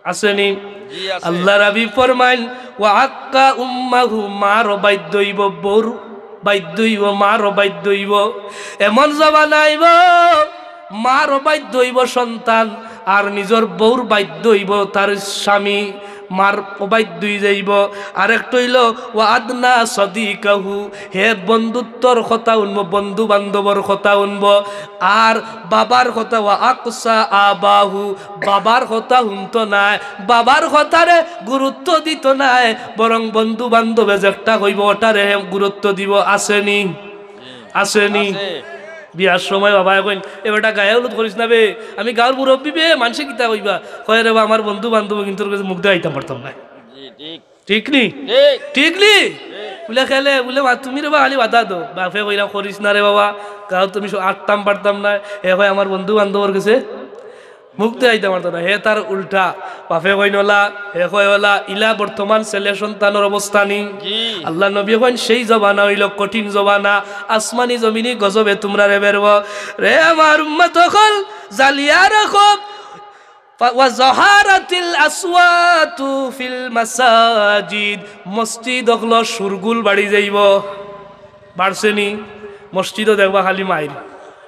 আছে নি? জি, আছে। আল্লাহর হাবিব ফরমাইন, "ওয়া আক্কা উম্মাহু", মারও বাধ্য অইবো, বউর বাধ্য অইবো, মারও বাধ্য অইবো। এমন জমানা আইবো, মারও বাধ্য অইবো সন্তান, আর নিজর বউর বাধ্য অইবো তার স্বামী, মারও বাধ্য অই যাইবো। আরেকটা অইলো, "ওয়া আদনা সাদিকাহু", হে বন্ধুত্বর কথা হুনবো, বন্ধু বান্ধবর কথা হুনবো, আর বাবার কথা, "ওয়া আকসা আবাহু", বাবার কথা হুনতো নায়, বাবার কথারে গুরুত্ব দিতো নায়, বরং বন্ধু বান্ধবে যেটা কইবো ওটারে হে গুরুত্ব দিবো। আছে নি? আছে নি? আছে। বিয়ার সময় বাবায় কইন, "এ বেটা, গায়ে হলুদ করিস না বে, আমি গাঁওর মুরব্বি বে, মানষে কিতা কইবা?" কয়, "রে বা, আমার বন্ধু বান্ধব কিন্তু তোর গেছে মুখ দেখাইতাম পারতাম না।" জি, ঠিক। ঠিক নি? ঠিক। ঠিক নি? ঠিক। বুলে, "কেনে?" বুলে, "মা, তুমি রে বা খালি বাধা দেও।" বাপে কইরা, "করিস না রে বাবা, গাঁওত তুমি স-, আটতাম পারতাম না।" হে কয়, "আমার বন্ধু বান্ধবর গেছে মুখ দেখাইতাম পারতাম না।" হে তার উল্টা, বাপে কইন ওলা, হে কয় ওলা, ইলা বর্তমান ছেলে সন্তানর অবস্থা নি? জি। আল্লাহর নবী কইন, "সেই জমানা অইলো কঠিন জমানা, আসমানি জমিনি গজবে তুমরারে বেরবো।" রে আমার উম্মত অকল, জালিয়া রাখো, ফা-, ওয়া জাহারাতিল আসওয়াতু ফিল মাসাজিদ, মসজিদ অকলো শোরগোল বাড়ি যাইবো। বাড়ছে নি? মসজিদও দেখবা খালি মাইর।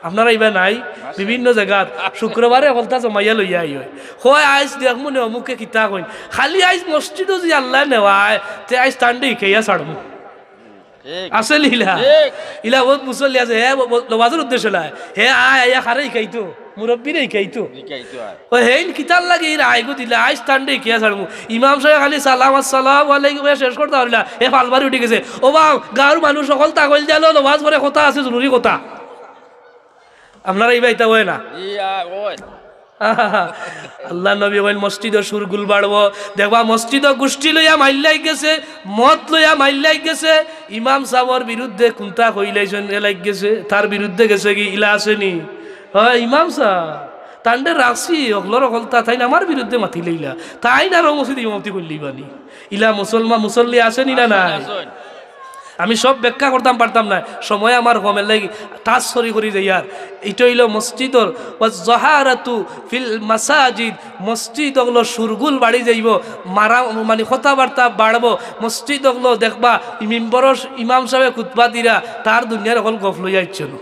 আপনারা ইবা নাই? বিভিন্ন জাগাত শুক্রবারে হকলতা জমাইয়া লইয়া আই অয়। কয়, "আইজ দেখমু নে অমুকে কিতা কইন।" খালি আইজ মসজিদও যে আল্লায় নেওয়ায়, তে আইজ তানরে হিকাইয়া ছাড়মু। ঠিক। আছে নি ইলা? ঠিক। ইলা বউত মুসল্লি আছে, হে ব-, ব-, নমাজর উদ্দেশ্য নায়। হে আয়, আইয়া কারে হিকাইতো? মুরব্বিরে হিকাইতো। হিকাইতো আয়। ও হেইন কিতার লাগি ইরা আইগু দিলা, আইজ তানরে হিকাইয়া ছাড়মু। ইমাম সাবে খালি সালাম, "আসসালামু আলাইকুম" কইয়া শেষ করতা পারলা, হে ফালবারি উঠি গেছে। ও বা, গাঁওর মানুষ হকল তাকল জানো, নমাজ পড়ে কথা আছে, জরুরি কথা। আপনারা ইবা ইতা অয় না? ই, আ, অয়। আল্লাহর নবী কইন, "মসজিদও শোরগোল বাড়বো।" দেখবা, মসজিদও গুষ্টি লইয়া মাইর লাগি গেছে, মদ লইয়া মাইর লাগি গেছে, ইমাম সাবর বিরুদ্ধে কুন্তা কইলাইছইন, এ লাগি গেছে, তার বিরুদ্ধে গেছে গি, ইলা আছে নি? অয়, ইমাম সাব, তানরে রাখছি, হকলর হকলতা, তাইন আমার বিরুদ্ধে মাতিলাইলা, তাইন আরো মসজিদ ইমামতি করিলিবা নি? ইলা মুসলমান, মুসল্লি আছে নি না নাই? আছে, আছে। আমি সব ব্যাখ্যা করতাম পারতাম না, সময় আমার কম, এর লাগি টাচ করি করি যাইয়ার। ইটা অইলো মসজিদর, ওয়াজ-জাহারাতু ফিল মাসাজিদ, মসজিদ অকলো শোরগোল বাড়ি যাইবো, মারা, মানি কথাবার্তা বাড়বো। মসজিদ অকলো দেখবা, মিম্বরর ইমাম সাবে খুতবা দিরা, তার দুনিয়ার অকল গফ লইয়া আইচ্ছইন।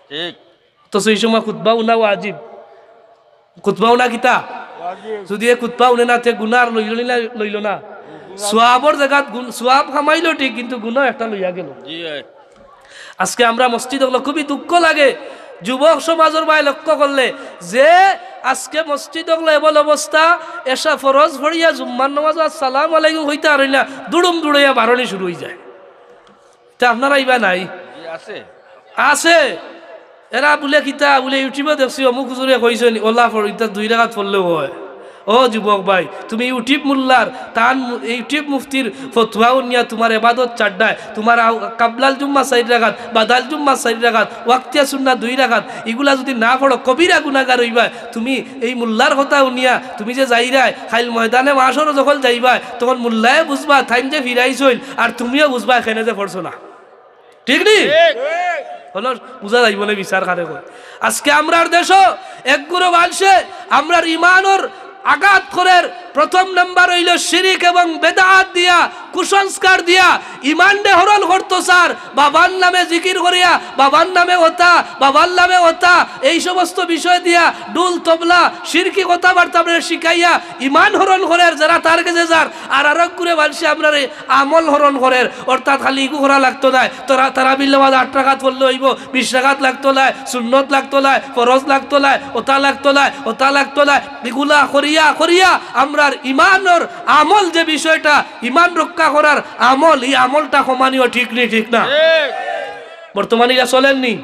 ঠিক। তো সেই সময় খুতবা হুনা ওয়াজিব। খুতবা হুনা কিতা? ওয়াজিব। যুদি এ খুতবা হুনে না, তে গুনা আর লইলো নি না, লইলো না। সোয়াবর জাগাত গুন-, সোয়াব কামাইলো ঠিক, কিন্তু গুনা একটা লইয়া গেলো। জি, অয়। আজকে আমরা মসজিদ অকলো খুবই দুঃখ লাগে, যুবক সমাজর বায় লক্ষ্য করলে, যে আজকে মসজিদ অকলো এমন অবস্থা, এশা ফরজ পড়িয়া জুম্মার নামাজো আসসালামু আলাইকুম কইতা পারইন না, দুড়ুম দুড়াইয়া বারনি শুরু অইযায়। ইতা আপনারা ইবা নাই? জি, আছে। আছে। এরা বুলে কিতা, বুলে YouTube-ও দেখছি, অমুক হুজুরে কইছইন, অলা ফড়-, ইতা দুই রাকাত পড়লেও অয়। ও যুবক ভাই, তুমি YouTube মোল্লার, তান মু-, YouTube মুফতির ফতোয়া হুনিয়া তুমার এবাদত ছাড়রায়, তুমার আউ-, কাবলাল জুম্মা চাইর রাকাত, বাদাল জুম্মা চাইর রাকাত, ওয়াক্তিয়া সুন্নাহ দুই রাকাত, ইগুলা যুদি না পড়ো, কবিরা গুনাগার অইবায়। তুমি এই মোল্লার কথা হুনিয়া তুমি যে যাইরায়, কাইল ময়দানে মাশরো যখন যাইবায়, তখন মোল্লায় বুঝবা, তাইন যে ফিরাইছইন, আর তুমিও বুঝবায়, কেনে যে পড়ছো না। ঠিক নি? ঠিক। অখন বুঝা যাইবো নে বিচার কারে কয়। আজকে আমরার দেশো একগুলো মানষে আমরার ইমানর আঘাত করের। প্রথম নাম্বার অইলো শিরিক এবং বেদাত দিয়া, কুসংস্কার দিয়া ইমানরে হরণ করতো চার। বাবার নামে জিকির করিয়া, বাবার নামে অতা, বাবার নামে অতা, এই সমস্ত বিষয় দিয়া ঢুল তবলা শিরকি কথাবার্তা আমরারে শিখাইয়া ইমান হরণ করের, যারা তার গেছে যার। আর আরক গুলো মানষে আমরারে আমল হরণ করের, অর্থাৎ খালি ইগু করা লাগতো নায়, তারা তারাবির নামাজ আট রাকাত পড়লে অইবো, বিশ রাকাত লাগতো নায়, সুন্নত লাগতো নায়, ফরজ লাগতো নায়, অতা লাগতো নায়, অতা লাগতো নায়। ইগুলা করিয়া করিয়া আমরার ইমানর আমল, যে বিষয়টা ইমান রক্ষা করার আমল, ই আমলটা কমানিও ঠিক নি, ঠিক না? ঠিক। বর্তমানে ইটা চলের নি,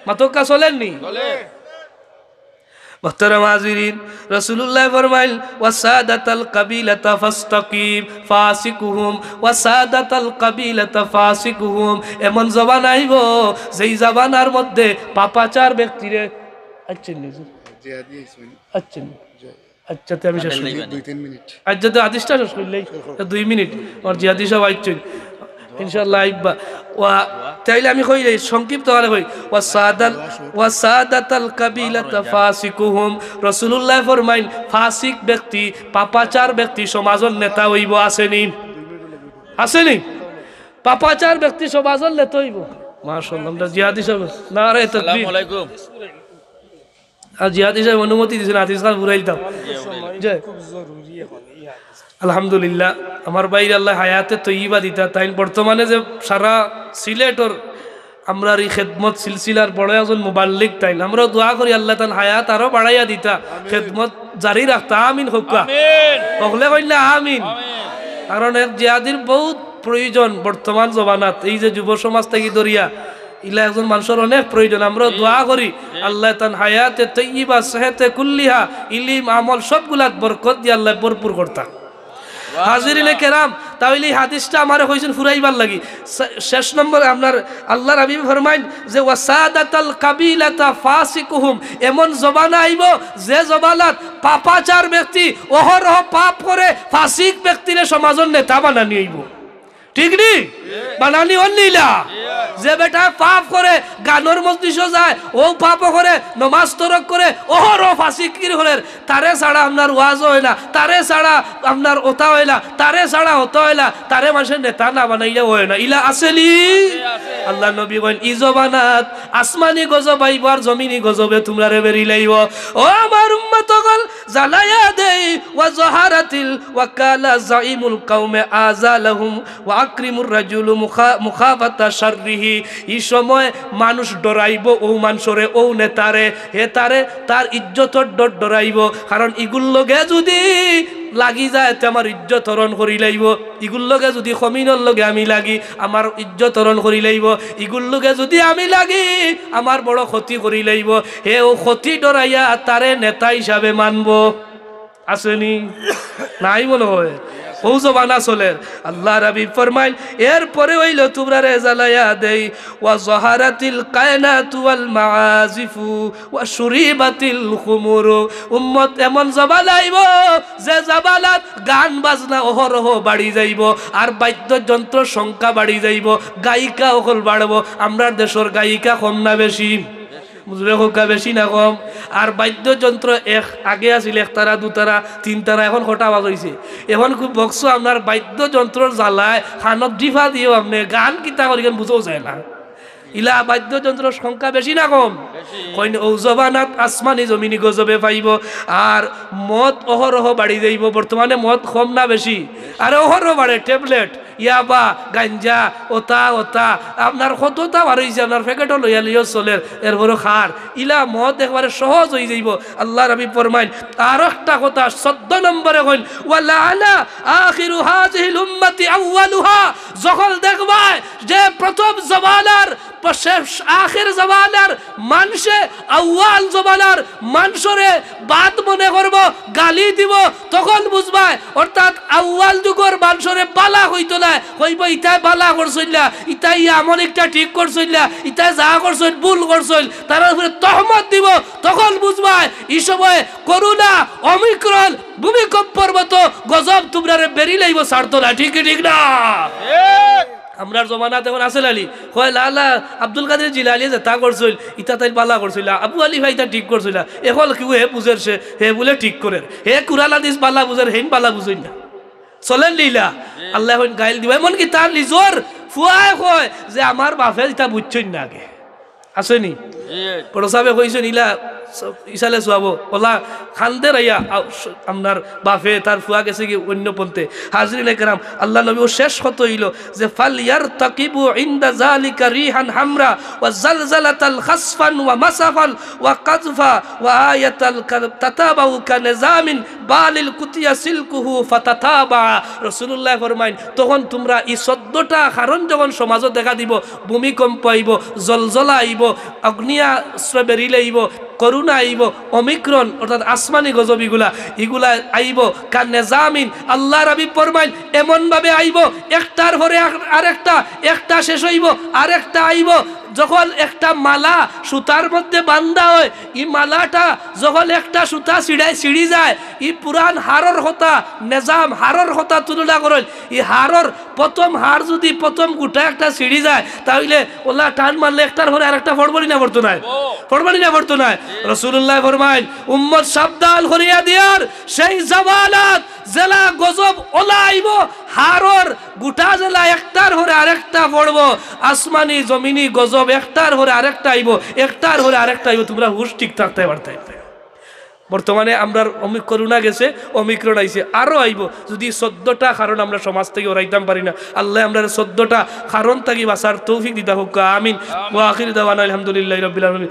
মাতউক্কা চলের নি। চলে। মোহতারাম হাজিরিন, রাসূলুল্লায় ফরমাইল, "ওয়াসাদাতাল কাবিলাতা ফাস্তাকিম ফাসিকুহুম, ওয়াসাদাতাল কাবিলাতা ফাসিকুহুম।" এমন জমানা আইবো, যেই জমানার মধ্যে পাপাচার ব্যক্তিরে, আচ্ছা, নি, জি। জি, জি, জি। আচ্ছা, নি। জি। আচ্ছা, তে আমি শেষ করি। দুই তিন মিনিট। আচ্ছা, তে হাদিসটা শেষ করলেই, তে দুই মিনিট। আমার জিহাদি সাহেব আইচ্ছইন। ইনশাআল্লাহ আইবা। ওয়া, তাইলে আমি কই রে, সংক্ষিপ্ত আকারে কই। ওয়া সাদাল, ওয়া সাদাতাল কাবিলাতা ফাসিকুহুম। রাসূলুল্লায় ফরমাইন, ফাসিক ব্যক্তি, পাপাচার ব্যক্তি সমাজর নেতা অইবো, আছে নি? আছে নি? পাপাচার ব্যক্তি সমাজর নেতা অইবো। মাশাআল্লাহ, আমরা জিহাদি সাহেব। নারায়ে তাকবীর। আসসালামু আলাইকুম। আর জিহাদি সাহেব অনুমতি দিছইন, হাদিস খান ফুরাইলতাম। জি। খুব জরুরি এখন এই হাদিস। আলহামদুলিল্লাহ, আমার ভাইরে আল্লায় হায়াতে তৈয়বা দিতা। তাইন বর্তমানে যে সারা সিলেটর আমরার ই খেদমত সিলসিলার বড় একজন মুবাল্লিগ তাইন। আমরাও দোয়া করি আল্লায় তান হায়াত আরো বাড়াইয়া দিতা, আমিন। খেদমত জারি রাখতা। আমিন কউক্কা। আমিন। হকলে কইন না আমিন। আমিন। কারণ এক জিহাদির বউত প্রয়োজন বর্তমান জমানাত। এই যে যুব সমাজ থাকি ধরিয়া ইলা একজন মানষর অনেক প্রয়োজন। আমরাও দোয়া করি, আল্লায় তান হায়াতে তৈয়বা, সেহেতে কুল্লিহা, ইলিম, আমল সবগুলাত বরকত দিয়া আল্লায় ভরপুর করতা। হাজিরিনে কেরাম, তাইলে ই হাদিসটা আমারে কইছইন ফুরাইবার লাগি। শে-, শেষ নম্বরে আপনার আল্লার হাবিব ফরমাইন যে, "ওয়াসাদাতাল কাবিলাতা ফাসিকুহুম", এমন জমানা আইবো যে জমানাত পাপাচার ব্যক্তি, অহরহ পাপ করে ফাসিক ব্যক্তিরে সমাজর নেতা বানানি অইবো। ঠিক নি? বানানি অইল নি ইলা? যে বেটায় পাপ করে, গানর মজলিসো যায়, অউ পাপও করে, নমাজ তরক করে, অহরহ ফাসিকগিরি করের, তারে ছাড়া আপনার ওয়াজও অয় না, তারে ছাড়া আপনার অতা অয় না, তারে ছাড়া অতা অয় না, তারে মানষে নেতা না বানাইলে অয় না। ইলা আছে নি? আল্লার নবী কইন, "ই জমানাত আসমানি গজব আইবো আর জমিনি গজবে তুমরারে বেড়িলাইবো।" ও আমার উম্মত অকল, জানাইয়া দেই, ওয়া জাহারাতিল ওয়াকালা জাইমুল কওমে আযা লাহুম ওয়া আকরিমুর রাজুলু মুখা-, মুখাফাতা শাররিহি। ই সময় মানুষ ডরাইবো অউ মানষরে, অউ নেতারে, হে তারে, তার ইজ্জতর ডর ডরাইবো। কারণ ইগুর লগে যুদি লাগি যায়, তে আমার ইজ্জত হরণ করিলাইবো। ইগুর লগে যুদি কমিনর লগে আমি লাগি, আমার ইজ্জত হরণ করিলাইবো। ইগুর লগে যুদি আমি লাগি, আমার বড় ক্ষতি করিলাইবো। হে অউ ক্ষতি ডরাইয়া তারে নেতা হিসাবে মানবো। আছে নি? নাই মনে অয়। অউ জমানা চলের। আল্লার হাবিব ফরমাইন, এরপরে অইলো তুমরারে জ্বালাইয়া দেই, "ওয়া জাহারাতিল কায়নাতু ওয়াল মাআজিফু ওয়া শুরিবাতিল খুমুরু।" উম্মত, এমন জমানা আইবো, যে জমানাত গান বাজনা অহরহ বাড়ি যাইবো, আর বাদ্যযন্ত্রর সংখ্যা বাড়ি যাইবো, গায়িকা অকল বাড়বো। আমরার দেশর গায়িকা কম না বেশি? জোরে কউক্কা, বেশি না কম? আর বাদ্যযন্ত্র এক, আগে আছিল একতারা, দুতারা, তিনতারা, এখন কয়টা আওয়াজ অইছে? এখন খুব বক্স আপনার বাদ্যযন্ত্রর জ্বালায় কানত ডিফা দিও আপনে, গান কিতা করি কেন বুঝাও যায় না। ইলা বাদ্যযন্ত্রর সংখ্যা বেশি না কম? কইন, অউ জমানাত আসমানি জমিনি গজবে পাইবো। আর মদ অহরহ বাড়ি যাইবো। বর্তমানে মদ কম না বেশি? আর অহরহ বাড়ে, ট্যাবলেট, ইয়াবা, গাঞ্জা, অতা অতা, আপনার কততা বার অইছে, আপনার প্যাকেটও লইয়া লইয়াও চলের, এরপরও খার। ইলা মদ একবারে সহজ অইযাইবো। আল্লার হাবিব ফরমাইন, আর একটা কথা, চৌদ্দ নম্বরে কইন, "ওয়া লাআনা আখিরু হাযিহিল উম্মাতি আউয়ালুহা।" যখন দেখবায় যে প্রথম জমানার, শেষ, আখের জমানার মানষে আউয়াল জমানার মানষরে বাদ মনে করবো, গালি দিবো, তখন বুঝবায়। অর্থাৎ আউয়াল যুগর মানষরে বালা কইতো নায়, কইবো, "ইতায় বালা করছইন না, ইতায় ই আমল একটা ঠিক করছইন না, ইতায় যা করছইন ভুল করছইন।" তারার উপরে তহমত দিবো, তখন বুঝবায়। ই সময় করোনা, অমিক্রন, ভূমিকম্পর মতো গজব তুমরারে বেরিলাইবো, ছাড়তো না। ঠিক কি ঠিক না? আমরার জমানাত এখন আছে নানি? কয়, "লা, লা, আব্দুল কাদের জিলানিয়ে যেতা করছইন, ইতা তাইন বালা করছইন না, আবু হানিফায় ইতা ঠিক করছইন না।" এখন কিউ হে বুঝের, সে, হে বুলে ঠিক করের। হে কুরআন হাদিস বালা বুঝের, হেইন বালা বুঝইন না। চলের নি ইলা? আল্লায় এখন গাইল দিবা। এমনকি তার নিজর ফুয়ায় কয় যে, "আমার বাপে ইতা বুঝছইন না আগে।" আছে নি? বড় সাবে কইছইন, ইলা স-, ইসালে সোয়াবো। অলা কান্দের আইয়া, আ, স-, আপনার বাপে, তার ফুয়া গেছে কি অন্য পন্থে। হাজিরিনে কেরাম, আল্লার নবী অউ শেষ কথা অইলো যে, "ফালইয়ারতাকিবু ইনদা যালিকা রিহান হামরা ওয়া জালজালাতাল খাসফান ওয়া মাসাফান ওয়া কাযফা ওয়া আয়াতাল কা-, তাতাবাউ কানিজামিন বালিল কুতিয়া সিলকুহু ফাতাতাবা।" রাসুলুল্লায় ফরমাইন, তখন তুমরা ই চৌদ্দটা কারণ যখন সমাজো দেখা দিবো, ভূমিকম্প আইবো, জলজলা আইবো, আগ্নেয়াস্ত্র বেরিলাইবো, করোনা আইবো, অমিক্রন অর্থাৎ আসমানি গজব ইগুলা, ইগুলা আইবো। কানিজামিন, আল্লার হাবিব ফরমাইন, এমনভাবে আইবো, একটার পরে আর-, আরেকটা, একটা শেষ অইবো, আরেকটা আইবো। যখন একটা মালা সুতার মধ্যে বান্ধা অয়, ই মালাটা যখন একটা সুতা ছিড়ায়, ছিড়ি যায়, ই পুরান হারর কথা, নিজাম হারর কথা তুলনা করইন, ই হারর প্রথম হার যুদি প্রথম গুটা একটা ছিড়ি যায়, তাইলে অলা টান মারলে একটার পরে আরেকটা পড়বো নি না পড়তো নায়? পড়বো নি না পড়তো নায়? রাসুলুল্লায় ফরমাইন, উম্মত সাবধান করিয়া দিয়ার, সেই জমানাত যেলা গজব অলা আইবো, হারর গুটা যেলা একটার পরে আরেকটা পড়বো, আসমানি জমিনি গজব একটার পরে আরেকটা আইবো, একটার পরে আরেকটা আইবো, তুমরা হুশ ঠিক থাকতায় পারতায় না। বর্তমানে আমরার অমি-, করোনা গেছে, অমিক্রন আইছে, আরো আইবো। যুদি চৌদ্দটা কারণ আমরা সমাজ থাকি হরাইতাম পারি না, আল্লায় আমরারে চৌদ্দটা কারণ থাকি বাঁচার তৌফিক দিতা হউক্কা, আমিন। ওয়া আখিরু দাওয়ানা আলহামদুলিল্লাহি রাব্বিল আলামিন।